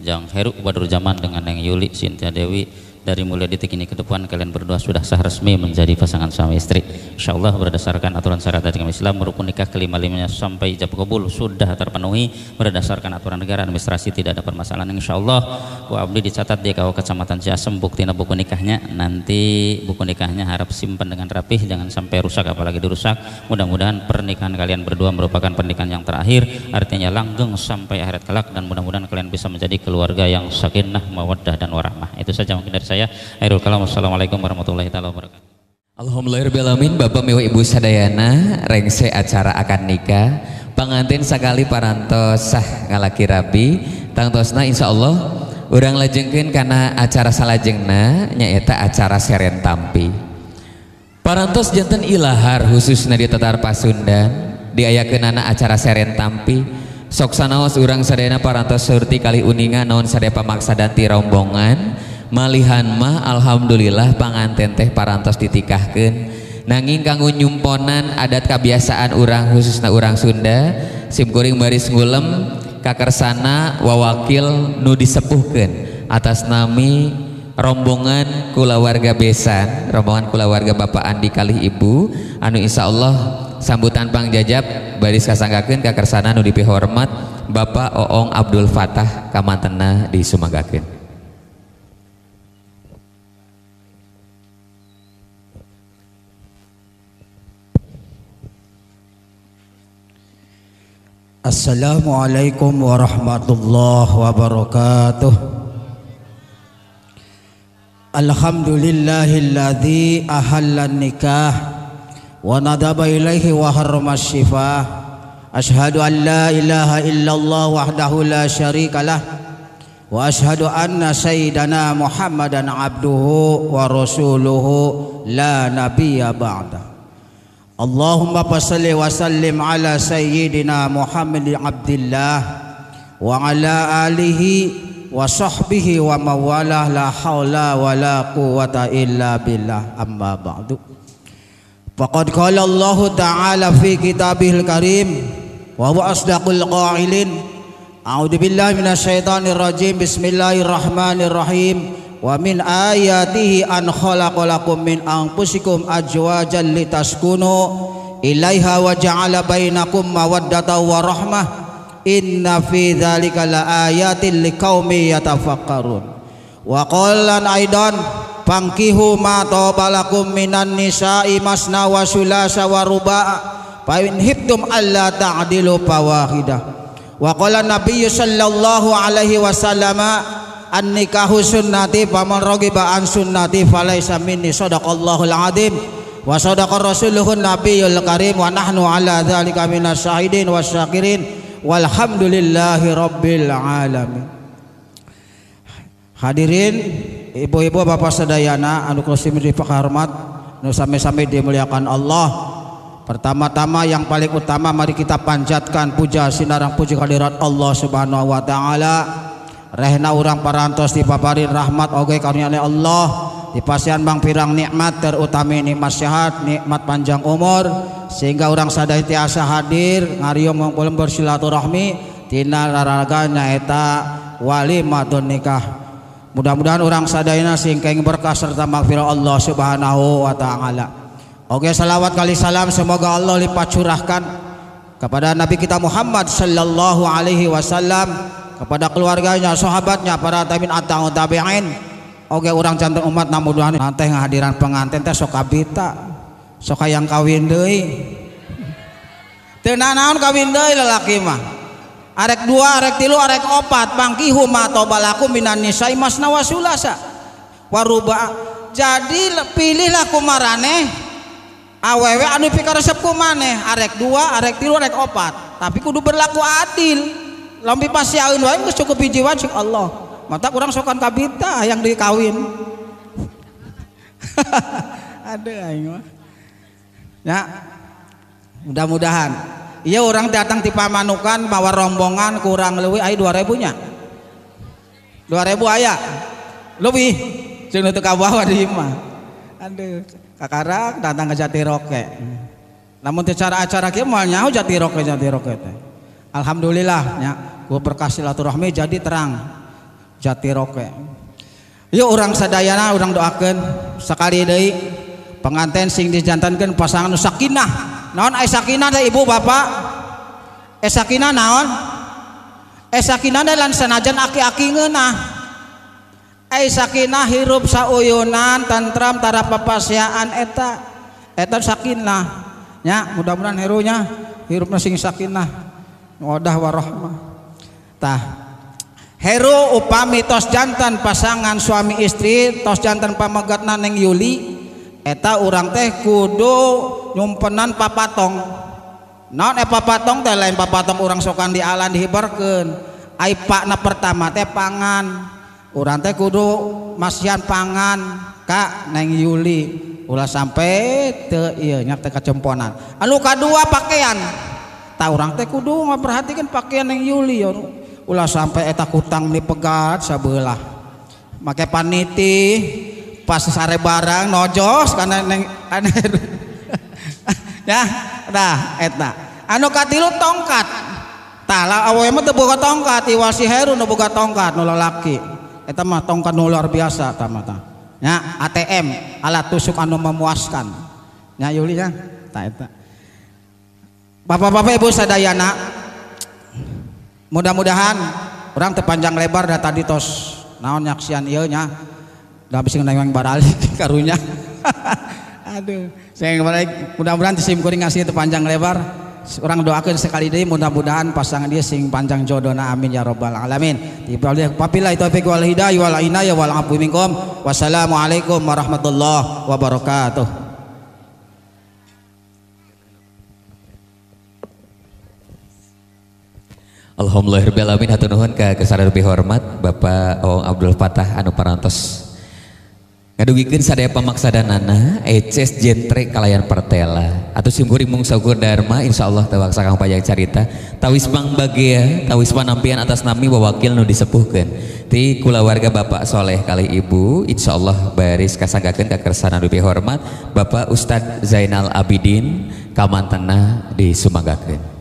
Jang Heru Badru Jaman dengan Neng Yuli Sintia Dewi Dari mulai detik ini ke depan kalian berdua sudah sah resmi menjadi pasangan suami istri. Insyaallah berdasarkan aturan syariat agama Islam, rukun nikah kelima-limanya sampai ijab kabul sudah terpenuhi. Berdasarkan aturan negara administrasi tidak ada permasalahan. Insyaallah ku abdi dicatat di KUA Kecamatan Ciasem buktina buku nikahnya. Nanti buku nikahnya harap simpan dengan rapih, jangan sampai rusak apalagi dirusak. Mudah-mudahan pernikahan kalian berdua merupakan pernikahan yang terakhir, artinya langgeng sampai akhirat kelak, dan mudah-mudahan kalian bisa menjadi keluarga yang sakinah, mawaddah dan warahmah. Itu saja mungkin dari saya. Akhirul kalam, wassalamualaikum warahmatullahi taala wabarakatuh. Alhamdulillahirabbil alamin. Bapak miwa Ibu sadayana rengse acara akad nikah pangantin sakali parantos sah ngalaki rabi tangtosna insyaallah urang lajengkeun kana acara salajengna nyaeta acara seren tampi. Parantos janten ilahar khususna di Tatar Pasundan diayakeunana acara seren tampi. Sok sanaos urang sadayana parantos surti kali uninga naon sadaya pamaksadan ti rombongan. Malihan mah alhamdulillah panganten teh parantos ditikahkeun. Nanging kanggo nyumponan adat kabiasaan urang khususna urang Sunda, sim kuring baris ngulem kakersana wawakil nu disepuhkeun atas nami rombongan kulawarga besan, rombongan kulawarga Bapak Andi kalih Ibu anu insyaallah sambutan pangjajab baris kasanggakeun kakersana nu dipihormat Bapak Oong Abdul Fatah kamantena disumanggakeun. Assalamualaikum warahmatullahi wabarakatuh. Alhamdulillahilladzi ahalla nikah wa nadaba ilaihi wa harrama syifah. Ashhadu an la ilaha illallah wahdahu la syarikalah wa ashhadu anna sayyidana Muhammadan abduhu wa rasuluhu la nabiyya ba'da. Allahumma salli wa sallim ala sayyidina Muhammad abdillah wa ala alihi wa sahbihi wa mawalah, la hawla wa la quwata illa billah, amma ba'du. Faqad qala Allah ta'ala fi kitabihil karim wa huwa asdaqul qailin. A'udzu billahi minasyaitonir rajim. Bismillahirrahmanirrahim. Wa min ayatihi an khalaqalakum min anfusikum azwajan litaskunu ilaiha wa ja'ala bainakum mawaddatan wa rahmah. Inna fi dzalika laayatin liqaumin yatafakkarun. Wa qala aidan fankihu ma taba lakum minan nisa'i masna wa sulasa wa ruba'a fa in hibtum alla ta'dilu fawahidah. Wa qala nabiyyu sallallahu alaihi wasallam an-nikahu sunnati faman ragiba an sunnati falaisa minni. Sadaqallahul azim wa sadaqa rasuluhun nabiyul karim wa nahnu ala dzalika minasyahidin wasyakirin walhamdulillahi rabbil alamin. Hadirin ibu-ibu bapak sadayana anu kusim dipakahormat nu sami-sami dimuliakan Allah. Pertama-tama yang paling utama mari kita panjatkan puja sinarang puji kehadirat Allah Subhanahu wa taala. Rehna urang parantos dipaparin rahmat oge karunia Allah, dipasihan bang pirang nikmat terutami nikmat sehat, nikmat panjang umur sehingga urang sadaya tiasa hadir ngariung ngumpul bersilaturahmi tina raraga nyaeta walimatun nikah. Mudah-mudahan urang sadayana singkeng berkah serta magfirah Allah Subhanahu wa taala. Oke, salawat kali salam semoga Allah lipat curahkan kepada Nabi kita Muhammad sallallahu alaihi wasallam, kepada keluarganya, sahabatnya, para tabi'in atau tabi'in. Oke, urang jantan umat namuduhan nanti ngahadiran pengantin teh sok kabita, sok hayang kawin deui. Teu nanaon kawin deui lalaki mah. Arek dua, arek tilu, arek opat, bangkihu ma tobalakum minan nisa'i masna wa sulasa wa ruba. Jadi pilihlah kumaraneh awewe anu pikaresep kumaneh, arek dua, arek tilu, arek opat, tapi kudu berlaku adil. Lampi pasiaeun wae geus cukup hiji wae cik Allah. Mata kurang sokan kabita yang dikawin. Aduh aing mah. Ya. Mudah-mudahan iya orang datang di Pamanukan bawa rombongan kurang lebih aya 2000 nya. 2000 aya. Lebih sing teu kabawa di imah. Aduh, kakarak datang ke Jatiroke. Namun secara acara kieu moal nyaho Jatiroke Jatiroke teh. Alhamdulillah nya, gua berkah silaturahmi jadi terang Jatiroke. Yuk urang sadayana urang doakeun sakali deui pengantin sing dijantankeun pasangan nu sakinah. Naon ai sakinah teh ibu bapak? Sakinah naon? Sakinah teh lan sanajan aki-aki ngeunah. Ai sakinah hirup sauyunan tentram tara papasiaan eta. Eta sakinah. Nya mudah-mudahan herunya hirupna sing sakinah. Mawaddah warahmah. Tah Heru upami tos jantan pasangan suami istri tos jantan pamegatna Neng Yuli eta urang teh kudu nyumpenan papatong. Naon papatong teh lain papatong urang sokan di alan dihibarkeun. Ai pakna pertama teh pangan. Urang teh kudu masihan pangan ka Neng Yuli ulah sampai teu ieu nya teh kacemponan. Anu kadua pakaian. Tah urang teh kudu ngaperhatikeun pakaian Neng Yuli ya. Ulah sampai eta kutang dipegat sabelah make paniti pas sare barang nojos kana neng ya tah eta anu katilu tongkat tah lah awewe mah teu boga tongkat iwal si Heru nu boga tongkat nu lalaki eta mah tongkat nu luar biasa tah mah tah nya ATM alat tusuk anu memuaskan nya Yuli nya tah eta. Bapak-bapak ibu sadayana mudah-mudahan orang terpanjang lebar dah tadi tos naon nyaksian ieu nya da bisi nengeng baralik karunya. Aduh, saya balik mudah-mudahan sim kuring ngasih terpanjang lebar. Orang doakeun sekali deui mudah-mudahan pasangan dia sing panjang jodohna amin ya rabbal alamin. Wabillahi taufik wal hidayah wal inayah wal afwu minkum. Wassalamualaikum warahmatullahi wabarakatuh. Alhamdulillahirabbil alamin hatur nuhun ka kesada lebih hormat Bapak Ong Abdul Fatah anu parantos ngadugikeun sadaya pamaksadanana eces jentre kalayan pertela atuh simkuring mung saukur dharma insyaallah teu waksa kang panjang carita tawis pangbagea tawis panampian atas nami wawakil nu disepuhkeun ti kulawarga Bapak Soleh kali Ibu insyaallah baris kasanggakeun ka kersana lebih hormat Bapak Ustadz Zainal Abidin kamantena disumanggakeun.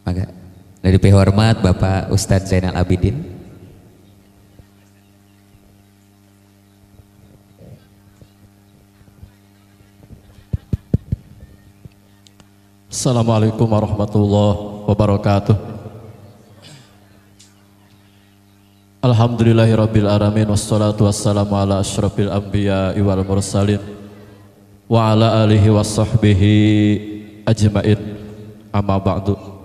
Maka dari pihormat Bapak Ustadz Zainal Abidin. Assalamualaikum warahmatullahi wabarakatuh. Alhamdulillahirabbil alamin wassalatu wassalamu ala asyrafil anbiya'i wal mursalin wa ala alihi washabbihi ajmain. Amma ba'du.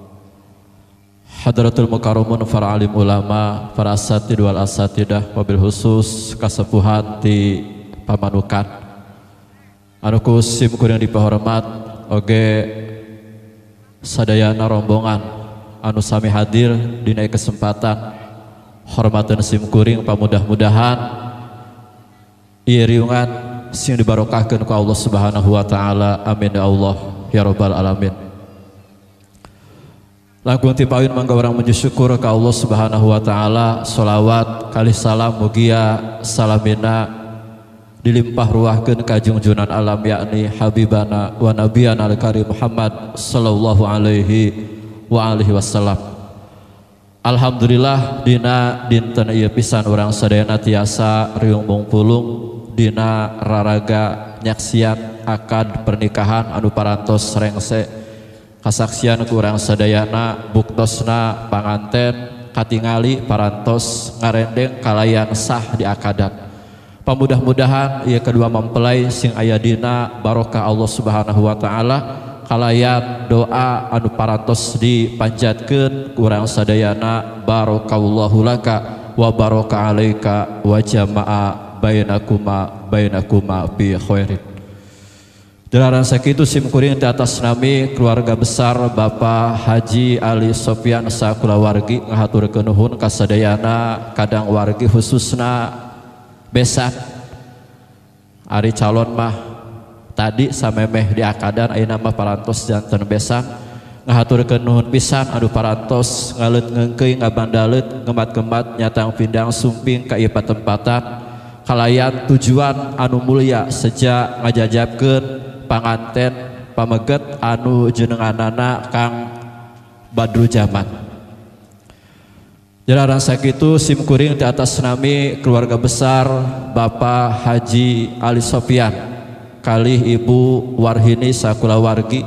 Hadratul mukarramun para alim ulama, para asatid wal asatidah, wabil khusus kasepuhan di pamanukan. Anu ku sim kuring dipahormat oge sadayana rombongan anu sami hadir dina kesempatan hormatan sim kuring pamudah-mudahan ieu riungan sing dibarokahkeun ku Allah Subhanahu wa taala. Amin ya Allah ya rabbal alamin. Langkung tipaun mangga urang muji syukur ka Allah Subhanahu wa taala, sholawat kalih salam mugia salamina dilimpah ruahkeun ka jungjunan alam yakni habibana wa nabiyana al-karim Muhammad sallallahu alaihi wa alihi wasallam. Alhamdulillah dina dinten ieu pisan urang sadayana tiasa riung mungpulung dina raraga nyaksian akad pernikahan anu parantos rengse kasaksian kurang sadayana buktosna panganten katingali parantos ngarendeng kalayan sah di akadan. Pamudah-mudahan ieu kedua mempelai sing aya dina barokah Allah Subhanahu wa taala kalayan doa anu parantos dipanjatkeun kurang sadayana barakallahu laka wa baraka alaika wa jama'a bainakuma bainakuma bi khairin. Jalaran sakitu sim kuring di atas nami keluarga besar Bapak Haji Ali Sofyan sakulawargi ngahaturkeun nuhun kasadayana kadang wargi khususna besan ari calon mah tadi samemeh di akadan ayeuna mah parantos janten besan ngahaturkeun nuhun pisan anu parantos ngaleut ngeungkeuy ngabandaleut ngemat-gemat nyatang pindang sumping ka ieu patempatan kalayan tujuan anu mulia sejak ngajajabkeun panganten pameget anu jenenganana Kang Badru Jaman. Jalaran sakitu sim kuring di atas nami keluarga besar Bapak Haji Ali Sofyan kalih Ibu Warhini sakulawargi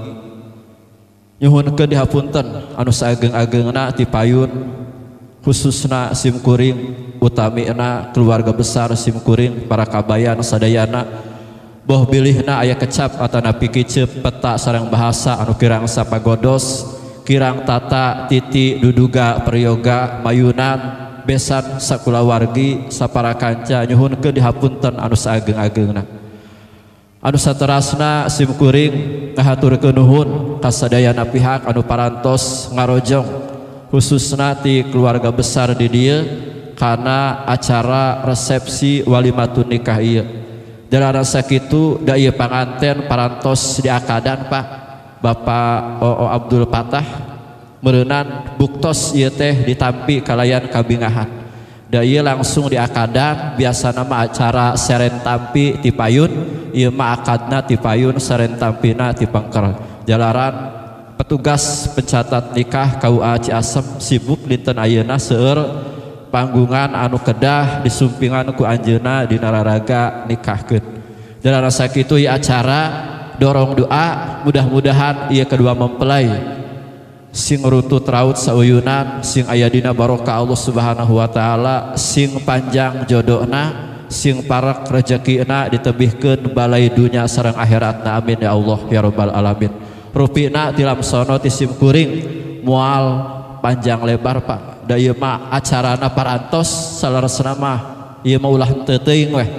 nyuhunkeun dihapunten anu saageng-agengna ti payun khususna sim kuring utamina keluarga besar sim kuring para kabayan sadayana boh bilihna aya kecap atanapi kicep peta sareng bahasa anu kirang sapagodos kirang tata titi duduga peryoga mayunan besan sakulawargi sapara kanca nyuhunkeun dihapunten anu saageng-agengna. Anu saterasna sim kuring ngahaturkeun nuhun ka sadayana pihak anu parantos ngarojong khususna ti keluarga besar di dieu kana acara resepsi walimatun nikah ieu. Jalaran sakitu da ieu panganten parantos diakadan Pak Bapak O.O. Abdul Patah meureunan buktos ieu teh ditampi kalayan kabingahan. Da ieu langsung diakadan biasana mah acara seren tampi ti payun ieu mah akadna ti payun seren tampina ti pengker. Jalaran petugas pencatat nikah KUA Ciasem sibuk dinten ayeuna seueur panggungan anu kedah disumpingan ku anjeunna dina raraga nikahkeun. Jalaran sakitu ieu acara dorong doa mudah-mudahan ieu kedua mempelai sing rutut raut sauyunan sing aya dina barokah Allah Subhanahu wa taala sing panjang jodohna sing parak rezekina ditebihkeun balai dunya sareng akhiratna amin ya Allah ya rabbal alamin. Rupina tilamsono ti sim kuring moal panjang lebar Pak da ieu mah acarana parantos saleresna mah ieu mah ulah teu teuing weh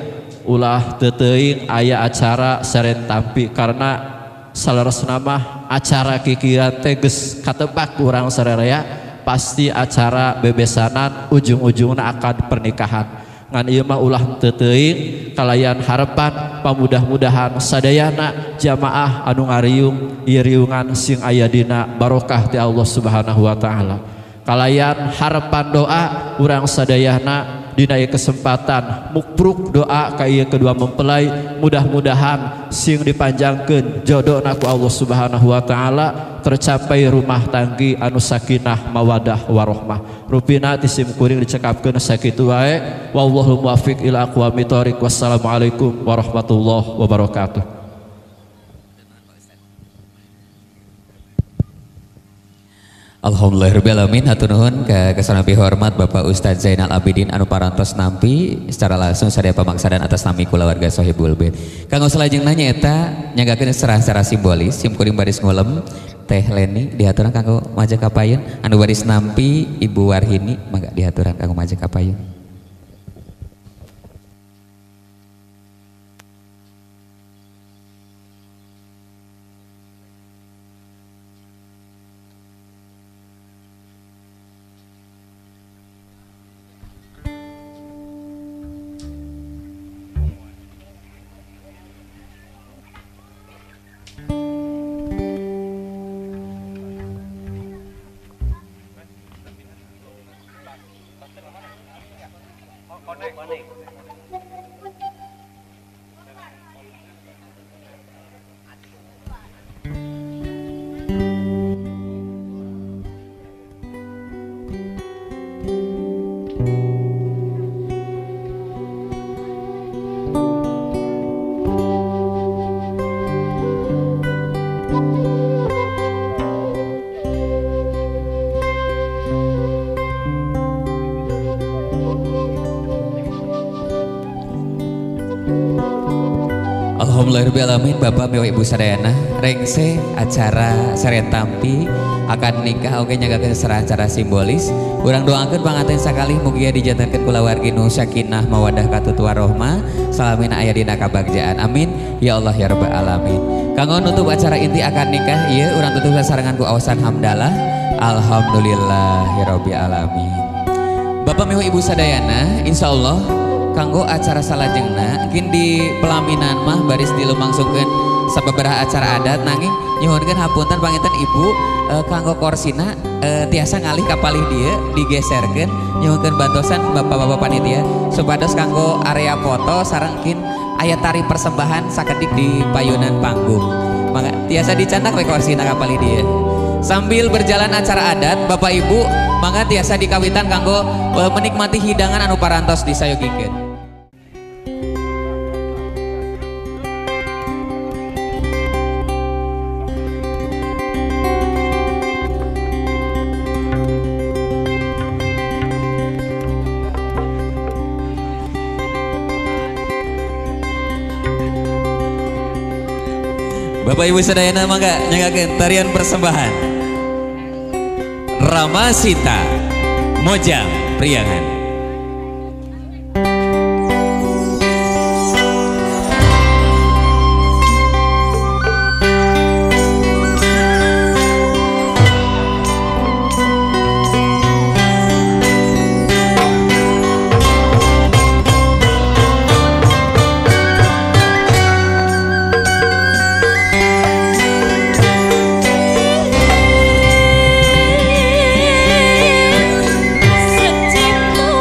ulah teu teuing aya acara seren tampi karena saleresna mah acara kikiran teh geus katebak urang sararea pasti acara bebesanan ujung-ujungna akad pernikahan ngan ieu mah ulah teu teuing kalayan harapan pamudah-mudahan sadayana jamaah anu ngariung ieu riungan sing aya dina barokah ti Allah Subhanahu wa taala. Kalayan harapan doa urang sadayana dina ieu kesempatan mukpruk doa ka ieu kedua mempelai mudah-mudahan sing dipanjangkeun jodohna ku Allah Subhanahu wa taala tercapai rumah tanggi anu sakinah mawadah warohmah. Rupina ti sim kuring dicekapkeun sakitu wae wallahu muwaffiq ila aqwamit thoriq. Wassalamualaikum warahmatullahi wabarakatuh. Alhamdulillahirabbil alamin, hatur nuhun ka kesanampi hormat Bapak Ustadz Zainal Abidin anu parantos nampi secara langsung sadaya pamaksadan atas nami kulawarga Sohibul Bait. Kanggo salajengna nyaeta nyanggakeun secara simbolis sim kuring baris ngulem Teh Leni dihaturan kanggo maju ka payun, anu baris nampi Ibu Warhini mangga dihaturan kanggo maju ka payun. Alhamdulillahirabbil alamin, Bapak Bapak Ibu sadayana rengse acara seren tampi akad nikah oge nyagakeun secara simbolis. Urang doakeun panganten sakalih mugia dijantenkeun kulawargi nu sakinah mawadah katut warohmah salamina aya dina kabagjaan. Amin ya Allah ya rabbal alamin. Kanggo nutup acara inti akad nikah ieu urang tutup sasarengan ku awasan hamdalah. Alhamdulillahirabbil alamin. Bapak Bapak Ibu sadayana insyaallah kanggo acara salajengna mungkin di pelaminan mah baris dilumangsungkeun sababaraha acara adat nanging nyuhunkeun hapunten panginten ibu kanggo korsina tiasa ngalih ka palih dieu digeserkeun nyuhunkeun bantosan bapak-bapak panitia supados kanggo area foto sareng kin aya tari persembahan sakedik di payunan panggung. Mangga tiasa dicandak we korsina ka palih dieu. Sambil berjalan acara adat, Bapak Ibu mangga tiasa dikawitan kanggo menikmati hidangan anu parantos disayogikeun. Bapak Ibu sadayana mangga nyanggakeun tarian persembahan Ramasita Mojang Priangan. Secipta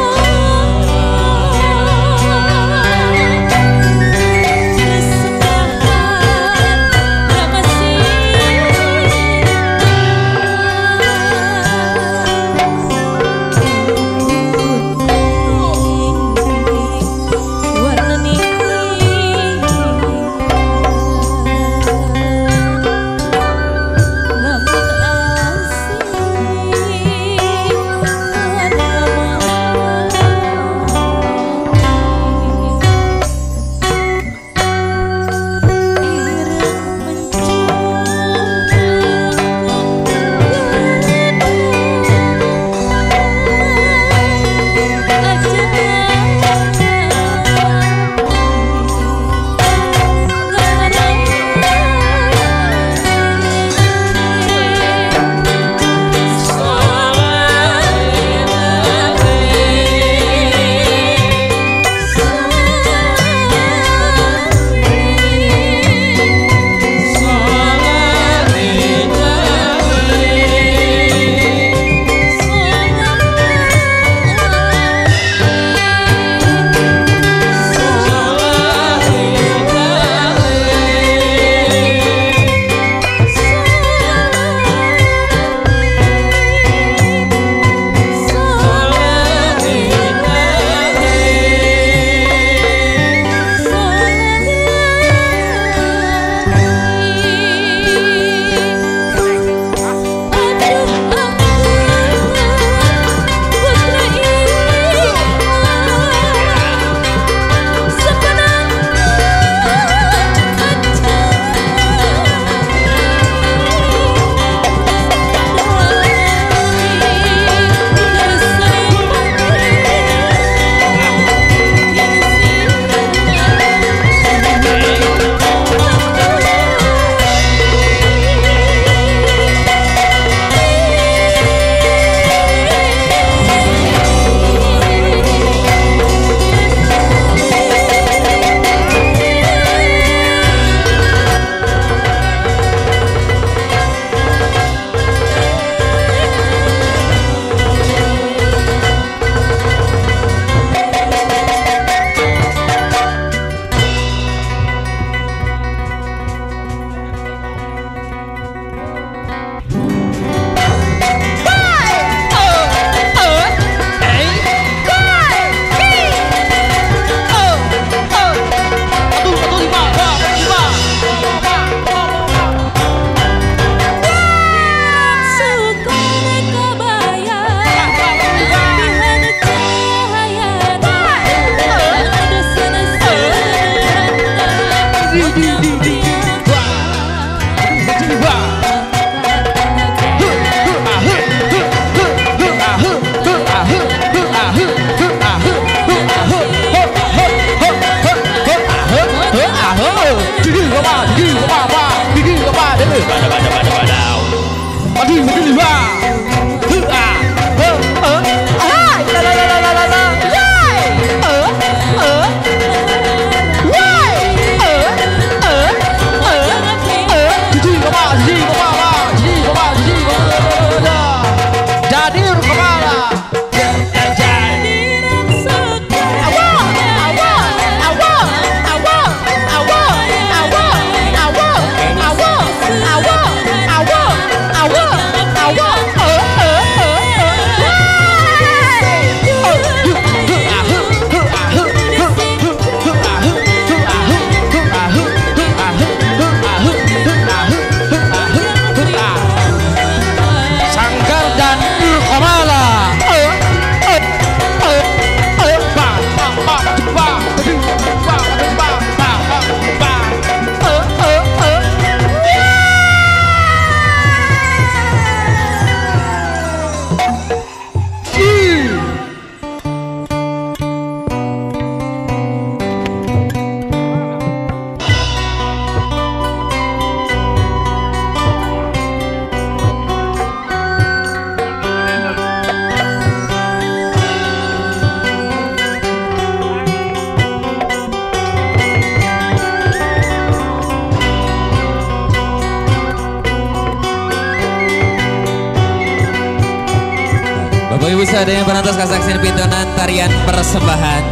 Ibu sadaya parantos kasaksian pintonan tarian persembahan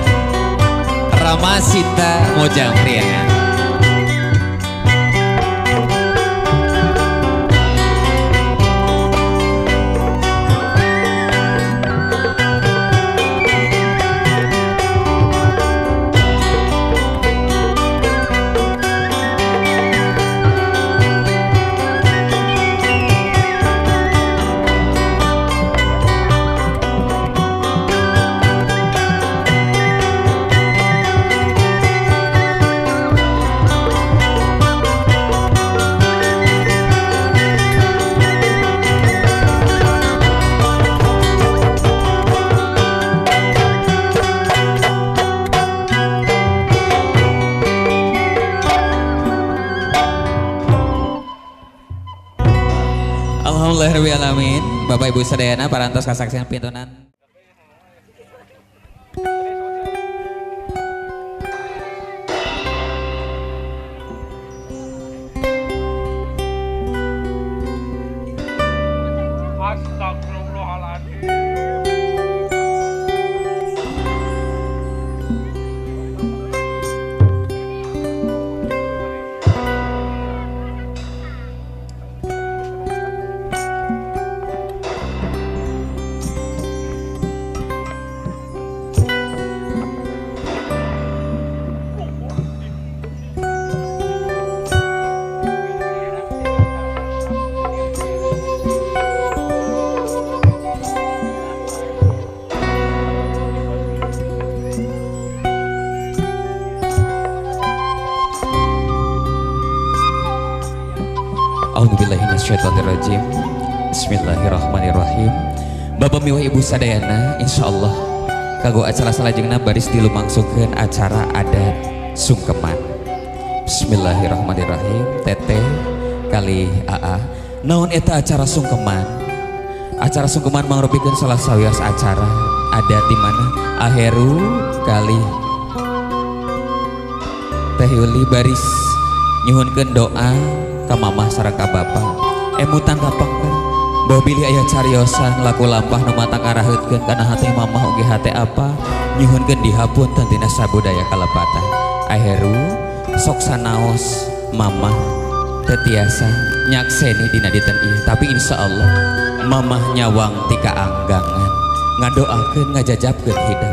Ramasita Mojang Priangan. Alhamdulillahirrahmanirrahim. Bapak Ibu sadayana parantos kasaksian pintonan. Minasyaitonirrajim. Bismillahirrahmanirrahim. Bapak miwah Ibu sadayana, insyaallah kanggo acara salajengna baris dilumangsungkeun acara adat sungkeman. Bismillahirrahmanirrahim. Teteh kali AA. Naon eta acara sungkeman? Acara sungkeman mangrupikeun salah sawios acara adat di mana Aheru kali Teh Yuli baris nyuhunkeun doa ka mamah sareng ka bapa. Emutan kapengker bahwa bilih aya cariosan laku lampah nu mata ngaraheutkeun kana hate mamah oge hate apa nyuhunkeun dihapunten tina sabudaya kalepatan. Aheru sok sanaos mamah teu tiasa nyakseni dina dinten ieu, tapi insyaallah mamah nyawang ti kaanggangan ngadoakeun ngajajabkeun hidep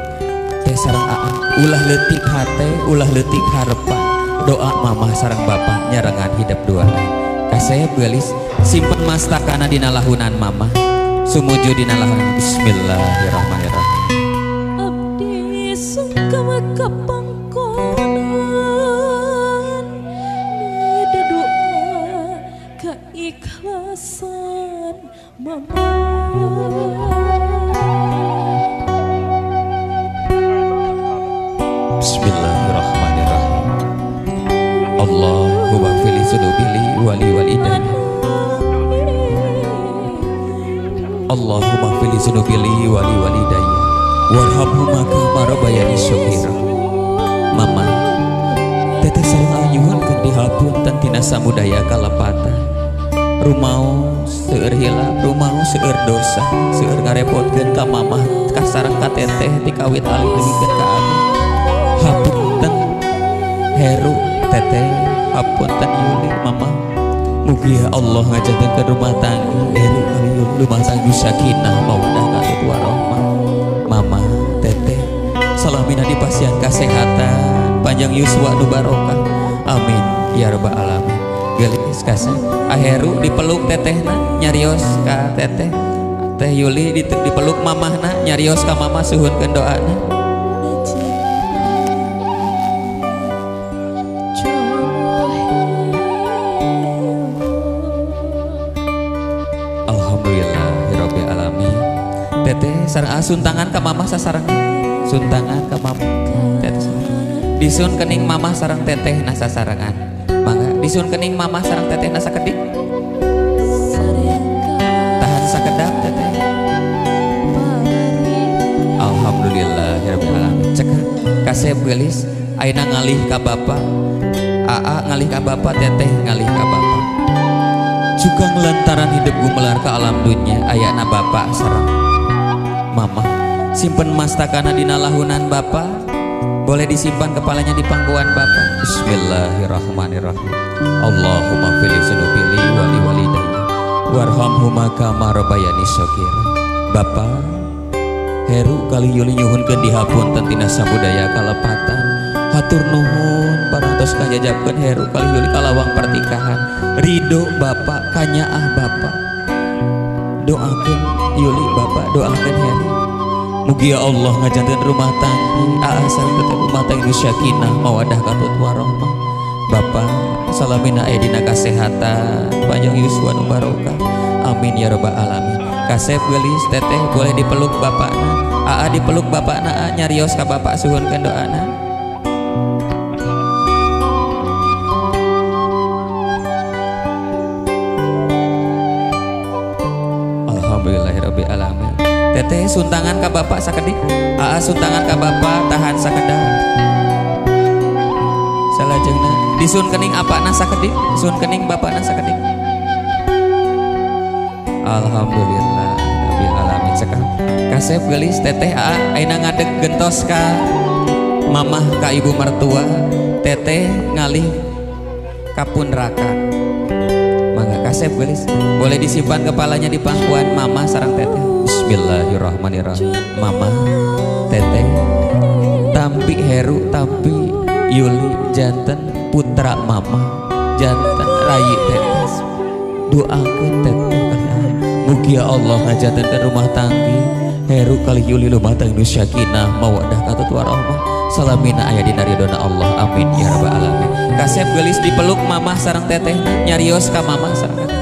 teh sareng aa. Ulah leutik hate, ulah leutik harepan, doa mamah sareng bapak nyarengan hidep duaan. Kasep geulis simpen mastakana dina lahunan mamah sumuju dina lahunan. Bismillahirrahmanirrahim. Abdi sungkem ka pangkonan neda doa keikhlasan mama. Bismillahirrahmanirrahim. Allahumma fili dzunubili wali walidayya. Allahumma fili dzunubili wali walidayya warhamhuma kama rabbayani shaghira. Mama teteh sareng nyuhunkeun dihapunten tina samudaya kalepatan. Rumao seueur hilap, rumao seueur dosa, seueur ngarepotkeun ka mamah ka sareng ka teteh ti kawit alit dugikeun ka abi. Hapunten Heru teteh, hapunten Yuli mama. Mugi Allah ngajantenkeun rumah tangga Heru kali Yuli rumah tangga sakinah mawaddah katut warahmah. Mama teteh salamina dipasihan kasehatan, panjang yuswa nu barokah. Amin ya rabbal alamin. Geulis kasih Aheru dipeluk tetehna nyarios ka teteh, Teh Yuli dipeluk mamahna nyarios ka mama suhunkeun doana. Alhamdulillahirabbil alamin. Teteh sareng suntangan ka mamah sasarengan, suntangan ka mamah teteh disun kening mamah sareng teteh na sasarengan. Mangga disun kening mamah sareng teteh na sakedik. Tahan sakedap teteh. Alhamdulillahirabbil alamin. Cek kasep geulis ayeuna ngalih ka bapa, aa ngalih ka bapa, teteh ngalih ka bapa. Cukang lantaran hidup gumelar ke alam dunia ayana bapak sareng Mama simpen mastakana dina lahunan bapak. Boleh disimpan kepalanya di pangkuan bapak. Bismillahirrahmanirrahim. Allahumma fili sunubili wali walidayya warhamhuma kama rabbayani shaghira. Bapak Heru kali Yuli nyuhunkeun dihapunten tina sabudaya kalepatan. Hatur nuhun parantos kajajabkeun Heru kali Yuli kalawang pertikahan. Ridho bapak kanyaah bapak. Doakeun Yuli bapak, doakeun Heru. Mugi ya Allah ngajanten rumah tangga aa sareng tetep rumah tangga sakinah mawadah katut warahmah. Bapak salamina aya dina kasehatan panjang yuswa nu barokah. Amin ya rabbal alamin. Kasep geulis teteh boleh dipeluk bapakna. Aa dipeluk bapakna, aa nyarios ka bapak suhunkeun doana. Alhamdulillahirabbil alamin. Teteh suntangan ka bapak sakedik. Aa suntangan ka bapak tahan sakedap. Salajengna disun kening apana sakedik, sun kening bapakna sakedik. Alhamdulillah rabbil alamin. Cekap. Kasep geulis teteh aa ayeuna ngadeg gentos ka mamah ka ibu mertua, teteh ngalih ka punrakan. Mangga kasep geulis, boleh disimpan kepalanya di pangkuan mama sareng teteh. Bismillahirrahmanirrahim. Mama, teteh, tampi Heru, tampi Yuli, janten putra mama, janten rayi teteh. Doakeun teteh kalian. Mugi Allah ngajantenkeun rumah tanggi Heru kali Yuli rumah tangga nu sakinah mawaddah katut warahmah. Salamina aya dina ridona Allah. Amin ya rabbal alamin. Kasep geulis dipeluk mamah sareng teteh, nyarios ka mamah sareng teteh.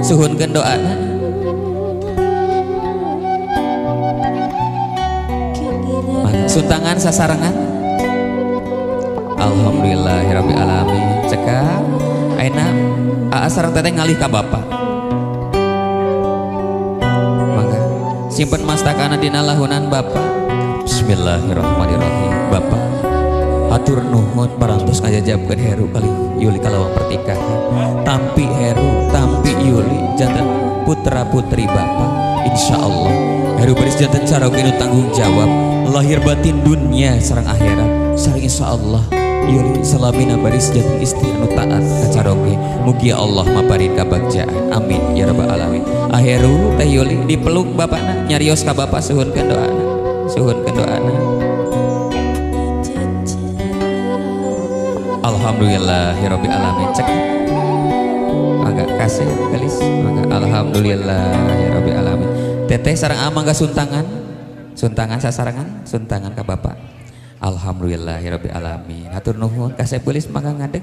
Suhunkeun doana. Suntangan sasarengan. Alhamdulillahirabbil alamin. Cekap. Ayeuna aa sareng teteh ngalih ka bapak. Mangga simpen mastakana dina lahunan bapak. Bismillahirrahmanirrahim. Bapak hatur nuhun parantos ngajajabkeun Heru kali Yuli kalawang pertikahan. Tampi Heru, tampi Yuli janten putra putri bapak. Insyaallah Heru baris janten caroge nu tanggung jawab lahir batin dunia sareng akhirat. Sareng insyaallah Yuli salamina baris janten istri anu taat ka caroge. Mugi Allah maparin kabagjaan. Amin ya rabbal alamin. Aheru teh Yuli dipeluk bapakna, nyarios ka bapak suhunkeun doana. Suhunkeun doana. Alhamdulillahirabbil alamin. Cek. Mangga kasih gelis. Mangga alhamdulillahirabbil alamin. Teteh sareng amang mangga suntangan. Suntangan sasarengan, suntangan ka bapak. Alhamdulillahirabbil alamin. Hatur nuhun kasep geulis mangga ngadeg.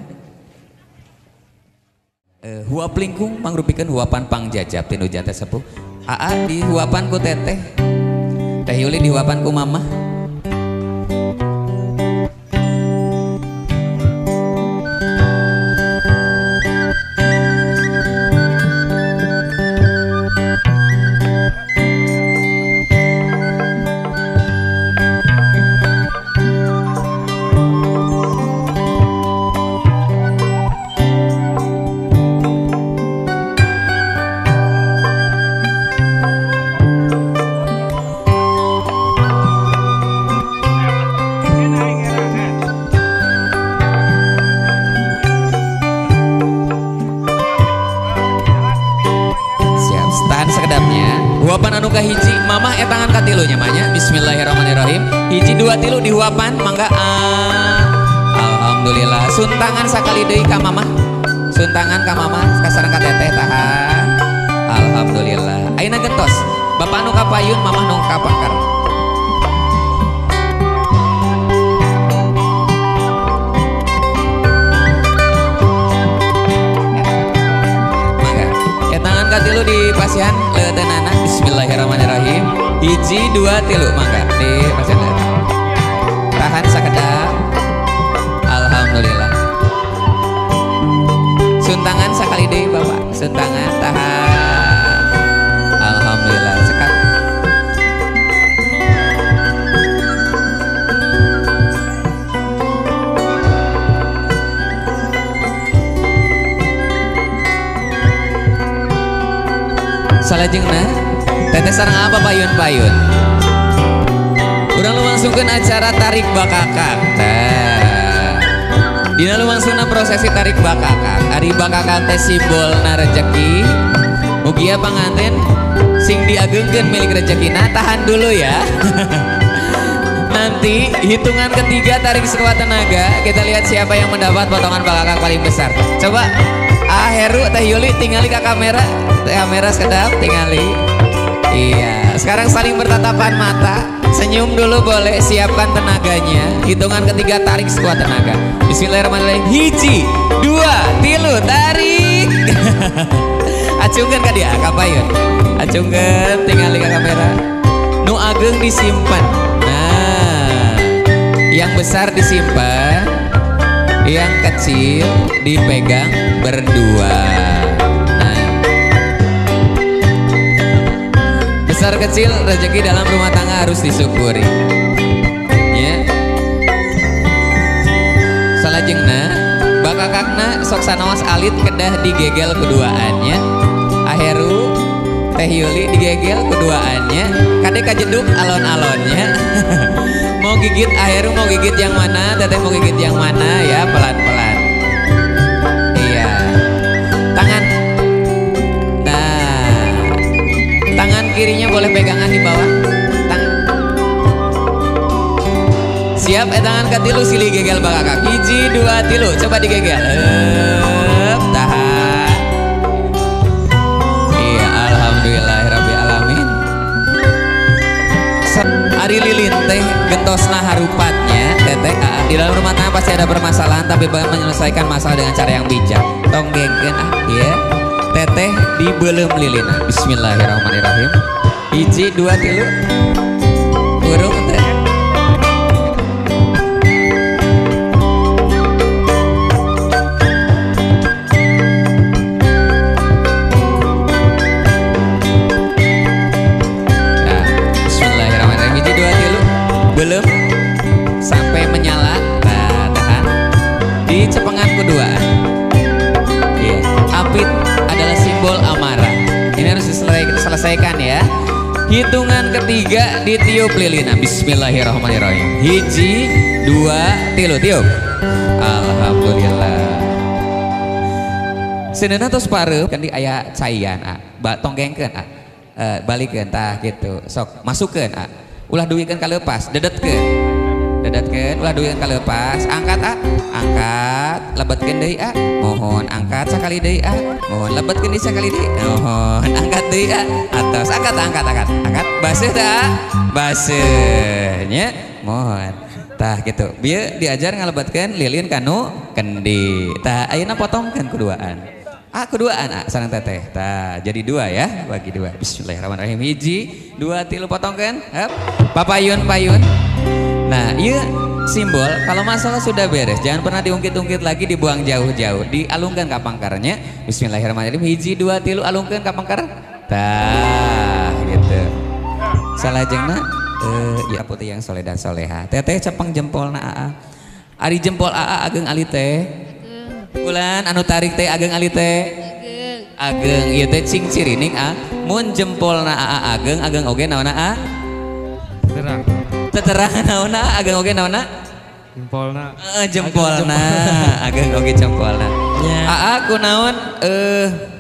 Huap lingkung mangrupikeun huapan pangjajab tinu janten sepuh. Aa dihuapan ku teteh. Teh Yuli dihuapan ku mamah. Hiji mamah etangan katilu nyamanya. Bismillahirrahmanirrahim. Hiji dua tilu dihuapan mangga. Alhamdulillah. Suntangan sakali deui ka mamah. Suntangan ka mamah ka sareng ka teteh tahan. Alhamdulillah. Ayeuna gentos. Bapak nu ka payun, mamah nu ka pangkar. Mangga. Etangan katilu di pasihan leuteunana. Bismillahirrahmanirrahim. Hiji dua tilu mangga di pasihan leuteun. Tahan sakedap. Alhamdulillah. Suntangan sakali deui bapak. Suntangan tahan. Alhamdulillah. Cekap. Salajengna teteh sareng apa payun-payun. ngalangsungkeun acara tarik bakakak. Tah. Dina lumangsungna prosesi tarik bakakak. Ari bakakak teh simbolna rejeki. Mugia panganten sing diagengkeun milik rejekina, tahan dulu ya. Nanti hitungan ketiga tarik sekuat tenaga, kita lihat siapa yang mendapat potongan bakakak paling besar. Coba Heru, Teh Yuli tingali ke kamera. Teh kamera sekedap tingali. Iya, sekarang saling bertatapan mata, senyum dulu boleh, siapkan tenaganya. Hitungan ketiga tarik sekuat tenaga. Bismillahirrahmanirrahim. 1, 2, 3, tarik. Acungkeun ka dia, ka payun. Acungkeun tingali ke kamera. Nu ageng disimpan. Nah, yang besar disimpan, yang kecil dipegang berdua. Nah, besar kecil rezeki dalam rumah tangga harus disyukuri. Ya. Salajengna, bakakakna sok sanaos alit kedah digegel keduaannya. Aheru Teh Yuli digegel keduaannya, kade kajeduk alon-alonnya. Mau gigit Aheru, mau gigit yang mana, Teteh mau gigit yang mana ya, pelan-pelan. Iya. Tangan. Nah, tangan kirinya boleh pegangan di bawah. Siap, tangan katilu silih gegel bakakak. 1, 2, 3, coba digegel. Tahan. Iya, alhamdulillahirabbil alamin. Ari lilin teh gentosna harupatnya teteh. Di dalam rumah tangga pasti ada permasalahan, tapi bagaimana menyelesaikan masalah dengan cara yang bijak. Tong gengkeun ah, ya. Teteh dibeuleum lilina. Bismillahirrahmanirrahim. 1, 2, 3. Burung teh. Bismillahirrahmanirrahim. 1, 2, 3. Belum sampai menyala. Nah, tahan di cepengan kedua. Iya. Api adalah simbol amarah. Ini harus diselesaikan ya. Hitungan ketiga ditiup lilina. Bismillahirrahmanirrahim. 1, 2, 3, tiup. Alhamdulillah. Seuneuhna tos pareup kan di aya caian ah. Tonggengkeun ah. Balikeun tah gitu. Sok masukkeun ah. Ulah duikeun kaleupas, dedetkeun. Dedetkeun, ulah duikeun kaleupas, angkat ah, angkat, lebetkeun deui ah. Mohon angkat sakali deui ah. Mohon lebetkeun deui sakali deui. Mohon angkat deui ah. Atos angkat angkat angkat. Angkat baseuh teh ah. Baseuh nya. Mohon. Tah gitu. Bieu diajar ngalebetkeun lilin kanu kendi. Tah ayeuna potongkeun kuduaan. Ah keduaan ah sareng teteh. Tah jadi dua ya, bagi dua. Bismillahirrahmanirrahim. 1, 2, 3 potongkeun. Hep. Papayun payun. Nah, iya simbol kalau masalah sudah beres, jangan pernah diungkit-ungkit lagi, dibuang jauh-jauh, dialungkan ka pangkarnya. Bismillahirrahmanirrahim. 1, 2, 3 alungkeun ka pangkar. Tah gitu. Salajengna ya putih yang soleh dan soleha. Teteh cepeng jempolna aa. Ari jempol aa ageng ali teh. Bulan anu tarik teh ageng ali teh. Ageng ieu teh cing cirining a. Mun jempolna aa ageng, ageng oge naonna a? Terang. Teterang naonna ageng oge naonna? Jempolna. Jempolna ageng oge jempolna. Aa kunaon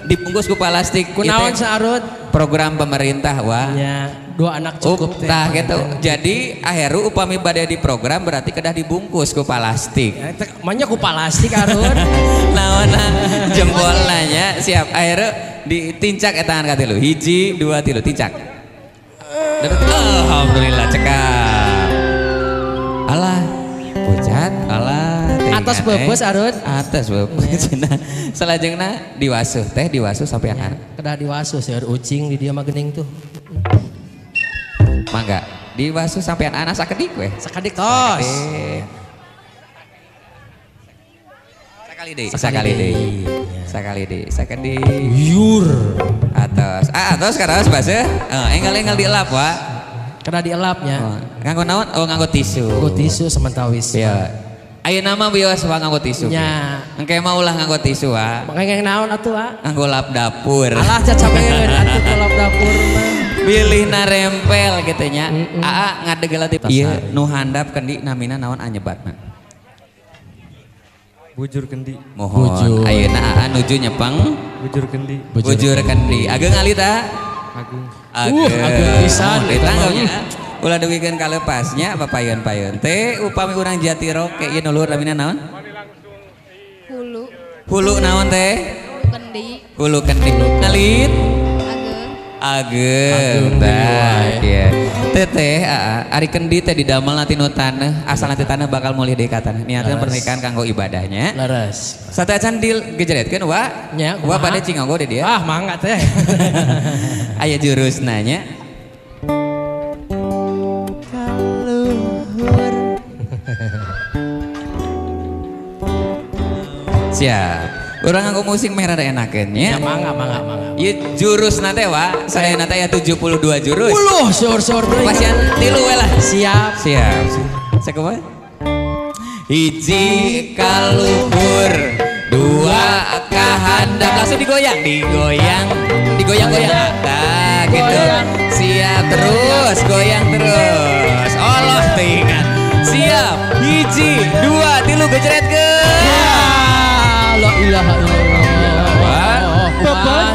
dibungkus ku plastik. Kunaon saarut? Program pemerintah wah. Nya, dua anak cukup teh. Tah gitu. Jadi aheru upami bade di program berarti kedah dibungkus ku plastik. Ya, manya ku plastik arun. Naonna jempolna nya siap. Aheru ditincak eta tangan katilu. 1, 2, 3 tincak. Alhamdulillah cekap. Alah, pucat, alah. Atas bebes arun. Atas bebes. Nah, salajengna diwasuh teh diwasuh sampean. Kedah diwasuh seueur ucing di dieu mah geuning tuh. Mangga, diwasuh sampean anak sakedik weh. Sakedik tos. Sakali deui, sakali deui. Sakali deui, sakedik. Yur. Atos. Ah, atos karaos baseuh. Enggal-enggal dielap wa. Kena dielapnya. Oh, nganggo naon? Oh, nganggo tisu. Nganggo tisu sementawis. Iya. Ayeuna mah bios wa nganggo tisu. Nya. Engke mah ulah nganggo tisu wa. Mangga naon atuh wa? Nganggo lap dapur. Alah cacabeun atuh lap dapur mah. Bilih narempel gitu nya. Aa ngadegel ti. Ieu nu handap kendi namina naon anyebatna? Bujur kendi. Mohon. Ayeuna aa nuju nyepeng bujur kendi. Bujur kendi. Ageng alit ah? Agung. Ageng. Ageng pisan eta mah. Ulah dugikeun kalepasnya papayeun-payeun teh upami urang Jatiroke ieu nu luhur namina naon? Hulu. Hulu naon teh? Hulu kendi. Hulu kendi. Alit? Ageng. Ageng. Tah kieu. Teteh ari kendi teh didamel tinu taneuh, asal nanti taneuh bakal mulih deui ka taneuh. Niatkeun pernikahan kanggo ibadahnya. Leres. Sateuacan digejeretkeun wa. Nya, wa bade cingonggo di dieu. Ah, mangga teh. Aya jurusna nya. Siap. Urang nganggo musik meh rada enakeun nya. Ya mangga mangga mangga. Ieu jurusna teh wa, sadayana teh aya 72 jurus. Uluh, seur-seur deui. Pasian 3 we lah. Siap. Siap. Sakumaha? Hiji kaluhur, dua kahandap, langsung digoyang, digoyang, digoyang-goyang. Tah gitu. Siap terus, goyang terus. Allah teuingan. Siap. Hiji, dua, tilu gejretkeun. La ilaha illallah. Bapak.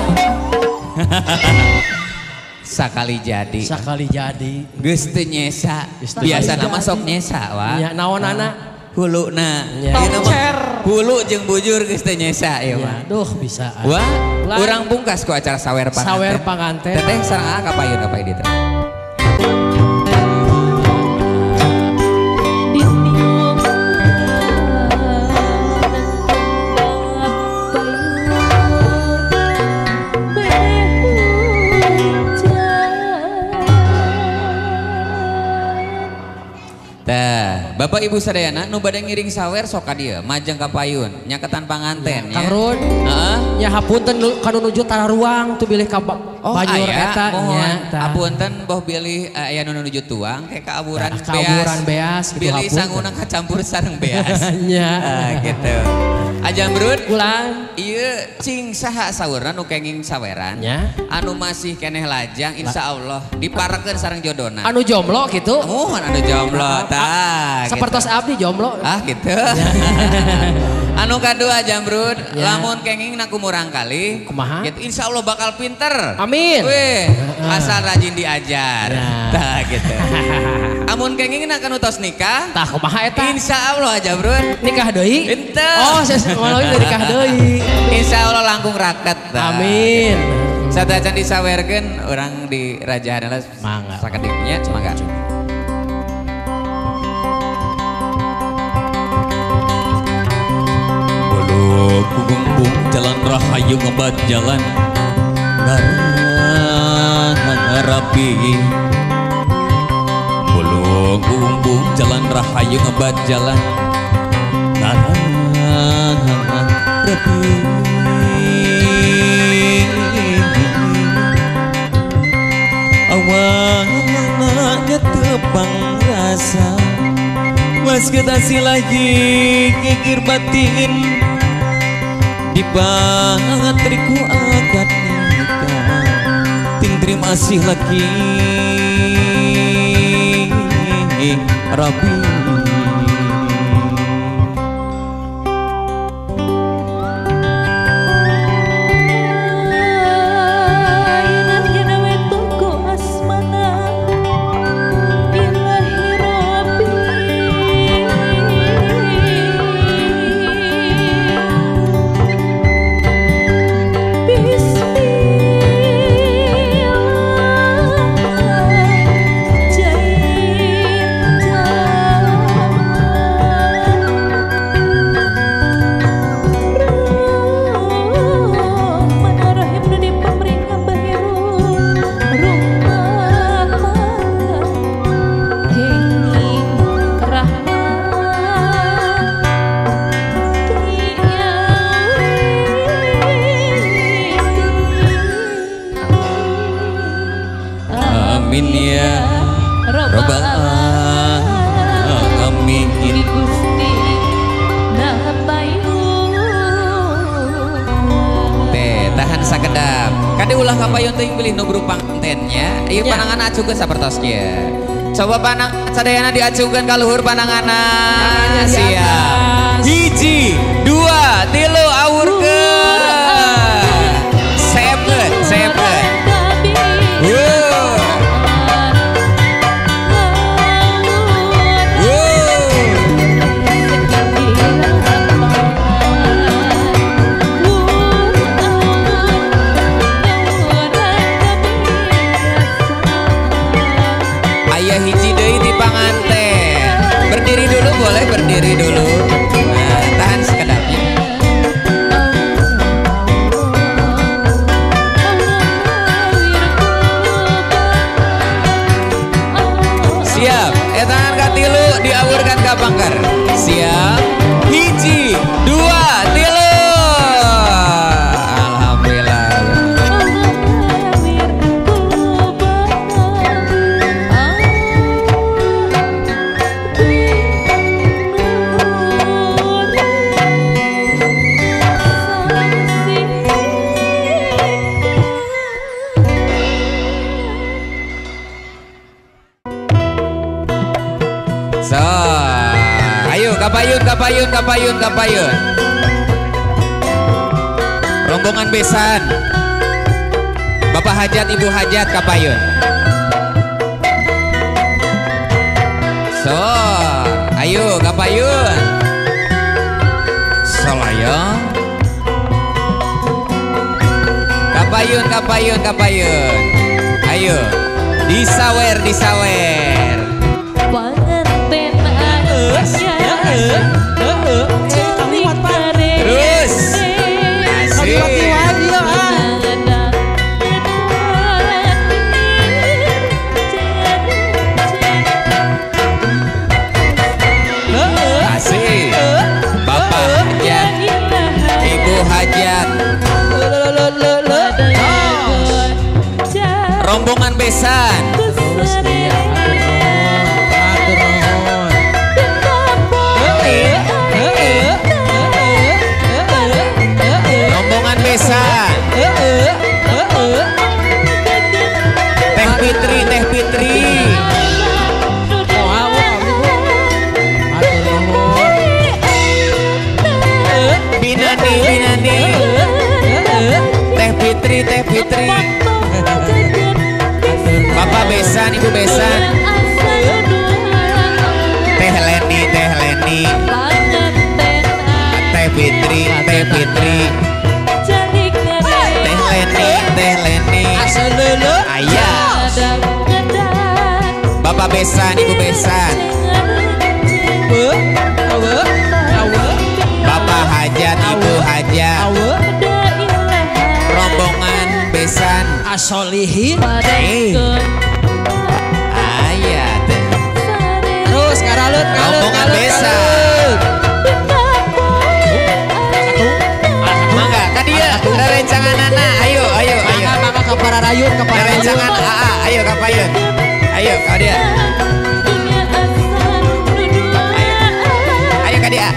Sakali jadi. Sakali jadi. Geus teu nyesa. Biasana mah sok nyesa wa. Nya naonana? Huluna. Hulu jeung bujur geus teu nyesa ieu mah. Duh bisa. Wah, urang pungkas ku acara sawer panganten. Sawer panganten. Teteh sareng aa ka payun ka payun dieu teh. Bapak Ibu sadayana nu bade ngiring sawer sok ka dieu majeng ka payun nyaketan panganten ya. Kang Run. Heeh. Nya hapunten kanu nuju tararuang tuh bilih ka banjur eta nya. Hapunten boh bilih aya nu nuju tuang kayak kaaburan beas. Kaaburan beas gitu bilih sanguna kacampur sareng beas. Nya. Gitu. Ajambrun ulang ieu cing saha saurna nu kenging saweran nya. Anu masih keneh lajang insyaallah diparekeun sareng jodona. Anu jomblo gitu. Muhun anu jomblo tah. Sapertos abdi jomblo. Ah gitu. Anu kadua Jamrud, lamun kenging naku murang kali. Kumaha? Gitu insyaallah bakal pinter. Amin. Weh, asal rajin diajar. Tah gitu. Amun kenging nak anu tos nikah. Tah kumaha eta? Insyaallah Jamrud. Nikah deui? Henteu. Oh, malah nikah deui. Insyaallah langkung raket. Amin. Gitu. Sateuacan disawerkeun urang di rajahan lah sakedipnya mangga. Kugembung jalan rahayu ngebat jalan ngarapi bulu kumbung jalan rahayu ngebat jalan ngarapi awalnya tepang rasa mas ketasi lagi kikir batin di batriku akad nikah ting terima kasih lagi Rabi. Bismillah. ulah kapayun teuing bilih nu buru pangantennya. Ieu panangan acungkeun sapertos kieu. Coba panang sadayana diacungkeun ka luhur pananganna. Siap. 1, 2, 3 awurkeun. Sepen, sepen. Ayah hiji deui di panganten. Berdiri dulu boleh, berdiri dulu. Nah, tahan sekedapnya. Siap. Tangan katilu diawurkan ka pangker. Siap. 1, 2, 3. Alhamdulillah. So, ayo kapayun, kapayun, kapayun, kapayun. Rombongan besan. Bapak hajat, ibu hajat, kapayun. So, ayo kapayun. Solayong. Kapayun, kapayun, kapayun. Ayo, disawer, disawer. Terus. Asik. Asik. Bapak hajat, ibu hajat. Rombongan besan. Rombongan besan. Teh Fitri, Teh Fitri. Binani, Binani. Teh Fitri, Teh Fitri. Bapak besan, ibu besan. Teh Leni, Teh Leni. Teh Fitri, Teh Fitri. Teh Leni, Teh Leni. Ayah. Bapak besan, ibu besan. Bapak hajat, ibu hajat. Rombongan besan. Asolihin. Ayah. Terus ngaralut, ngalut, rombongan besan. Mangga, ka dieu rerencanganana. Ayo, ayo, ayo. Mangga ka pararayun, ka pararayun. Rerencangan AA, ayo ka payun. Ayo ka dieu. Ayo ka dieu.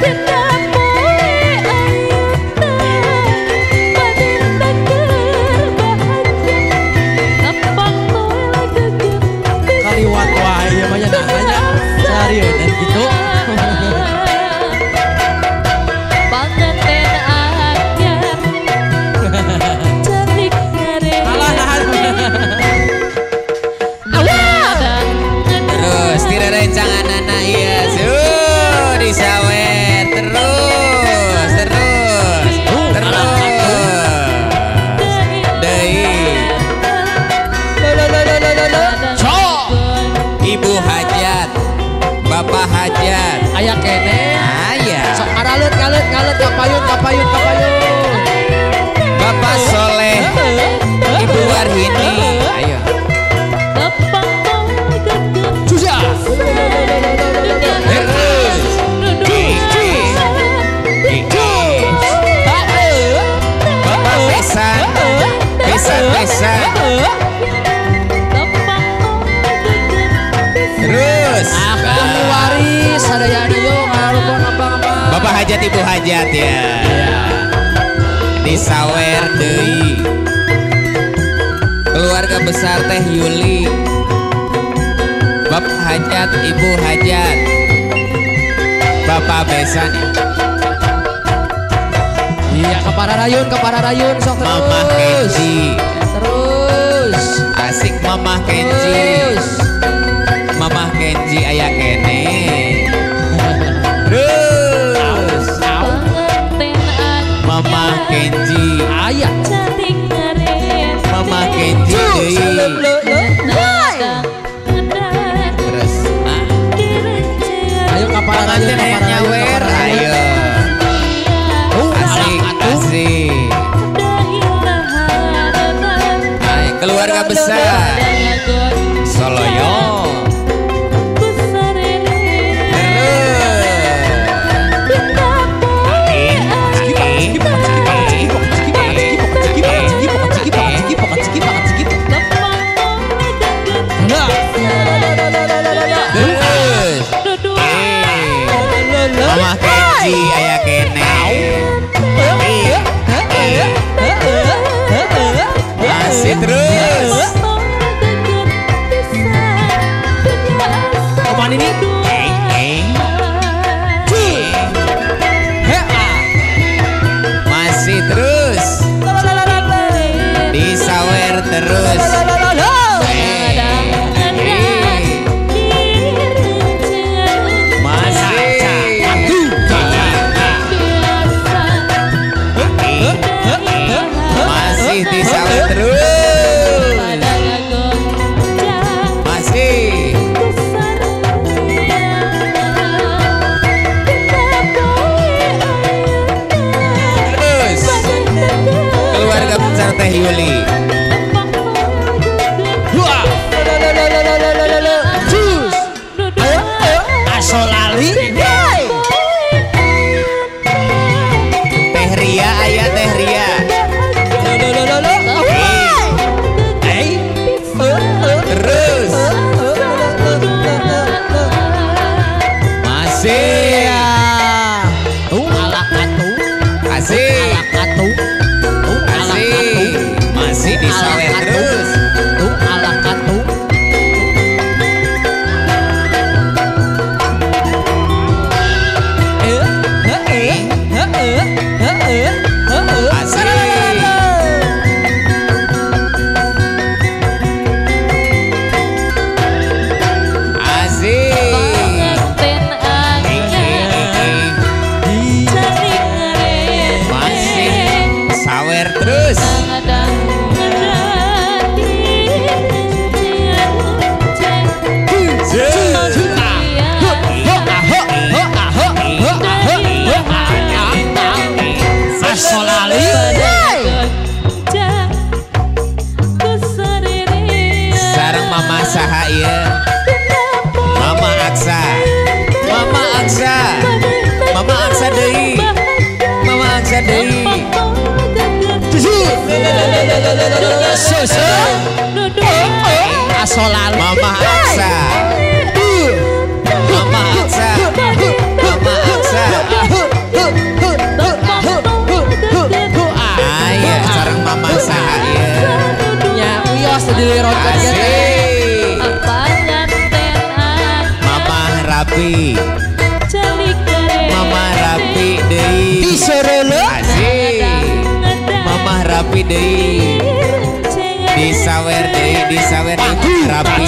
Kaliwat wae ieu mah nya nanya. Sarieun gitu. Terus direrencangan anak iya, disawer terus, terus, terus, deui. Ibu hajat, bapak hajat, aya kene, aya. Sok ngaralut, ngalut, ngalut, kapayun, kapayun, kapayun. Bapak Soleh, Ibu Warhini, ayo. Susah. Terus. Bapak besan, besan, besan. Terus. Aku waris sadayana yo ngalumpun apa-apa. Bapak hajat, ibu hajat ya. Disawer deui. besar Teh Yuli. Bapak Hajat, Ibu Hajat, Bapak Besan. Iya, ke para rayun sok terus. Mamah Kenji. Terus. Asik Mamah Kenji. Terus. Mamah Kenji aya kene. Terus. Mamah Kenji. Aya. Mamah Kenji deui. Terus. Ayo ka para rayun, Pengantin ka aya para rayun, nyawer, ka para rayun. Ayo. Asik, asik. Hai, keluarga besar Soloyo. Terus. Mamah Kenji aya kene. Masih terus. Apaan ini? Masih terus. Disawer terus. Masih. Masih disawer terus. Masih. Terus. Keluarga besar Teh Yuli. Asolali. Teh Ria aya Teh Ria. Terus. Masih. Asik. Asik. Masih disawer terus. Asik. Asik. Masih sawer terus. Sareng Mama saha ieu? Mama Aksa. Mama Aksa. Mama Aksa deui. Mama Aksa deui. Mama Aksa. Mama Aksa. Mama Aksa. Aya sareng Mama saha ieu? Nya wios dilironkeun ge teh. Asik. Mama Rapi. Mama Rapi deui. Asik. Mama Rapi deui. Disawer deui, disawer deui Rapi.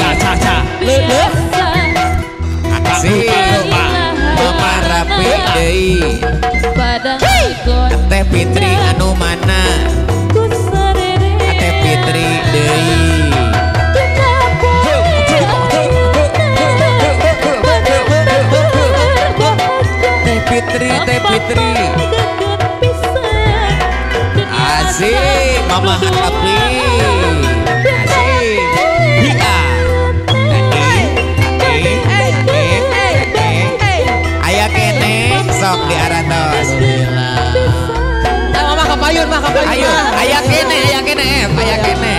Asik. Mama Rapi deui. Teh Fitri anu mana? Teh Fitri deui. Teh Fitri, Teh Fitri. Asik, Mama Rapi. Asik. Iya. Aya kene sok di arantos. Nah, Mama kapayun, mah kapayun. Ayo, aya kene, aya kene, aya kene.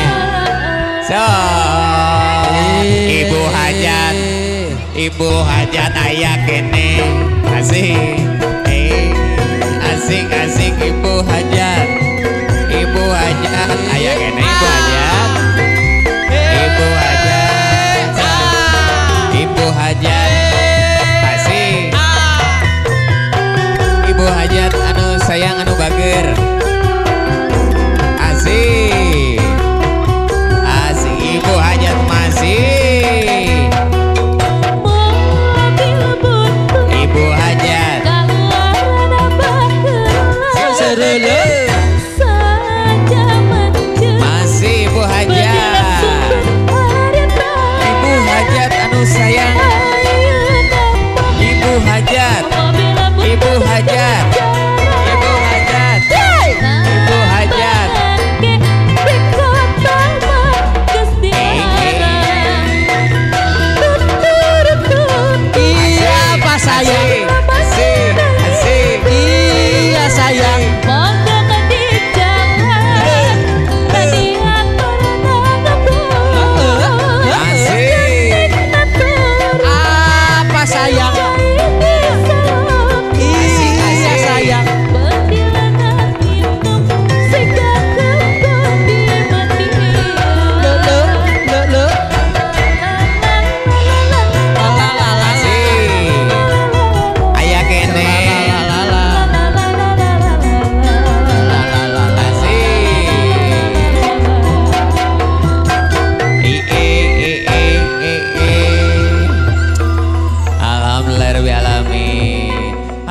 Sok, Ibu Hajat, Ibu Hajat aya kene. Asik. Asik, asik Ibu Hajat. Ibu Hajat aya kene Ibu Hajat.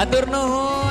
Hatur nuhun.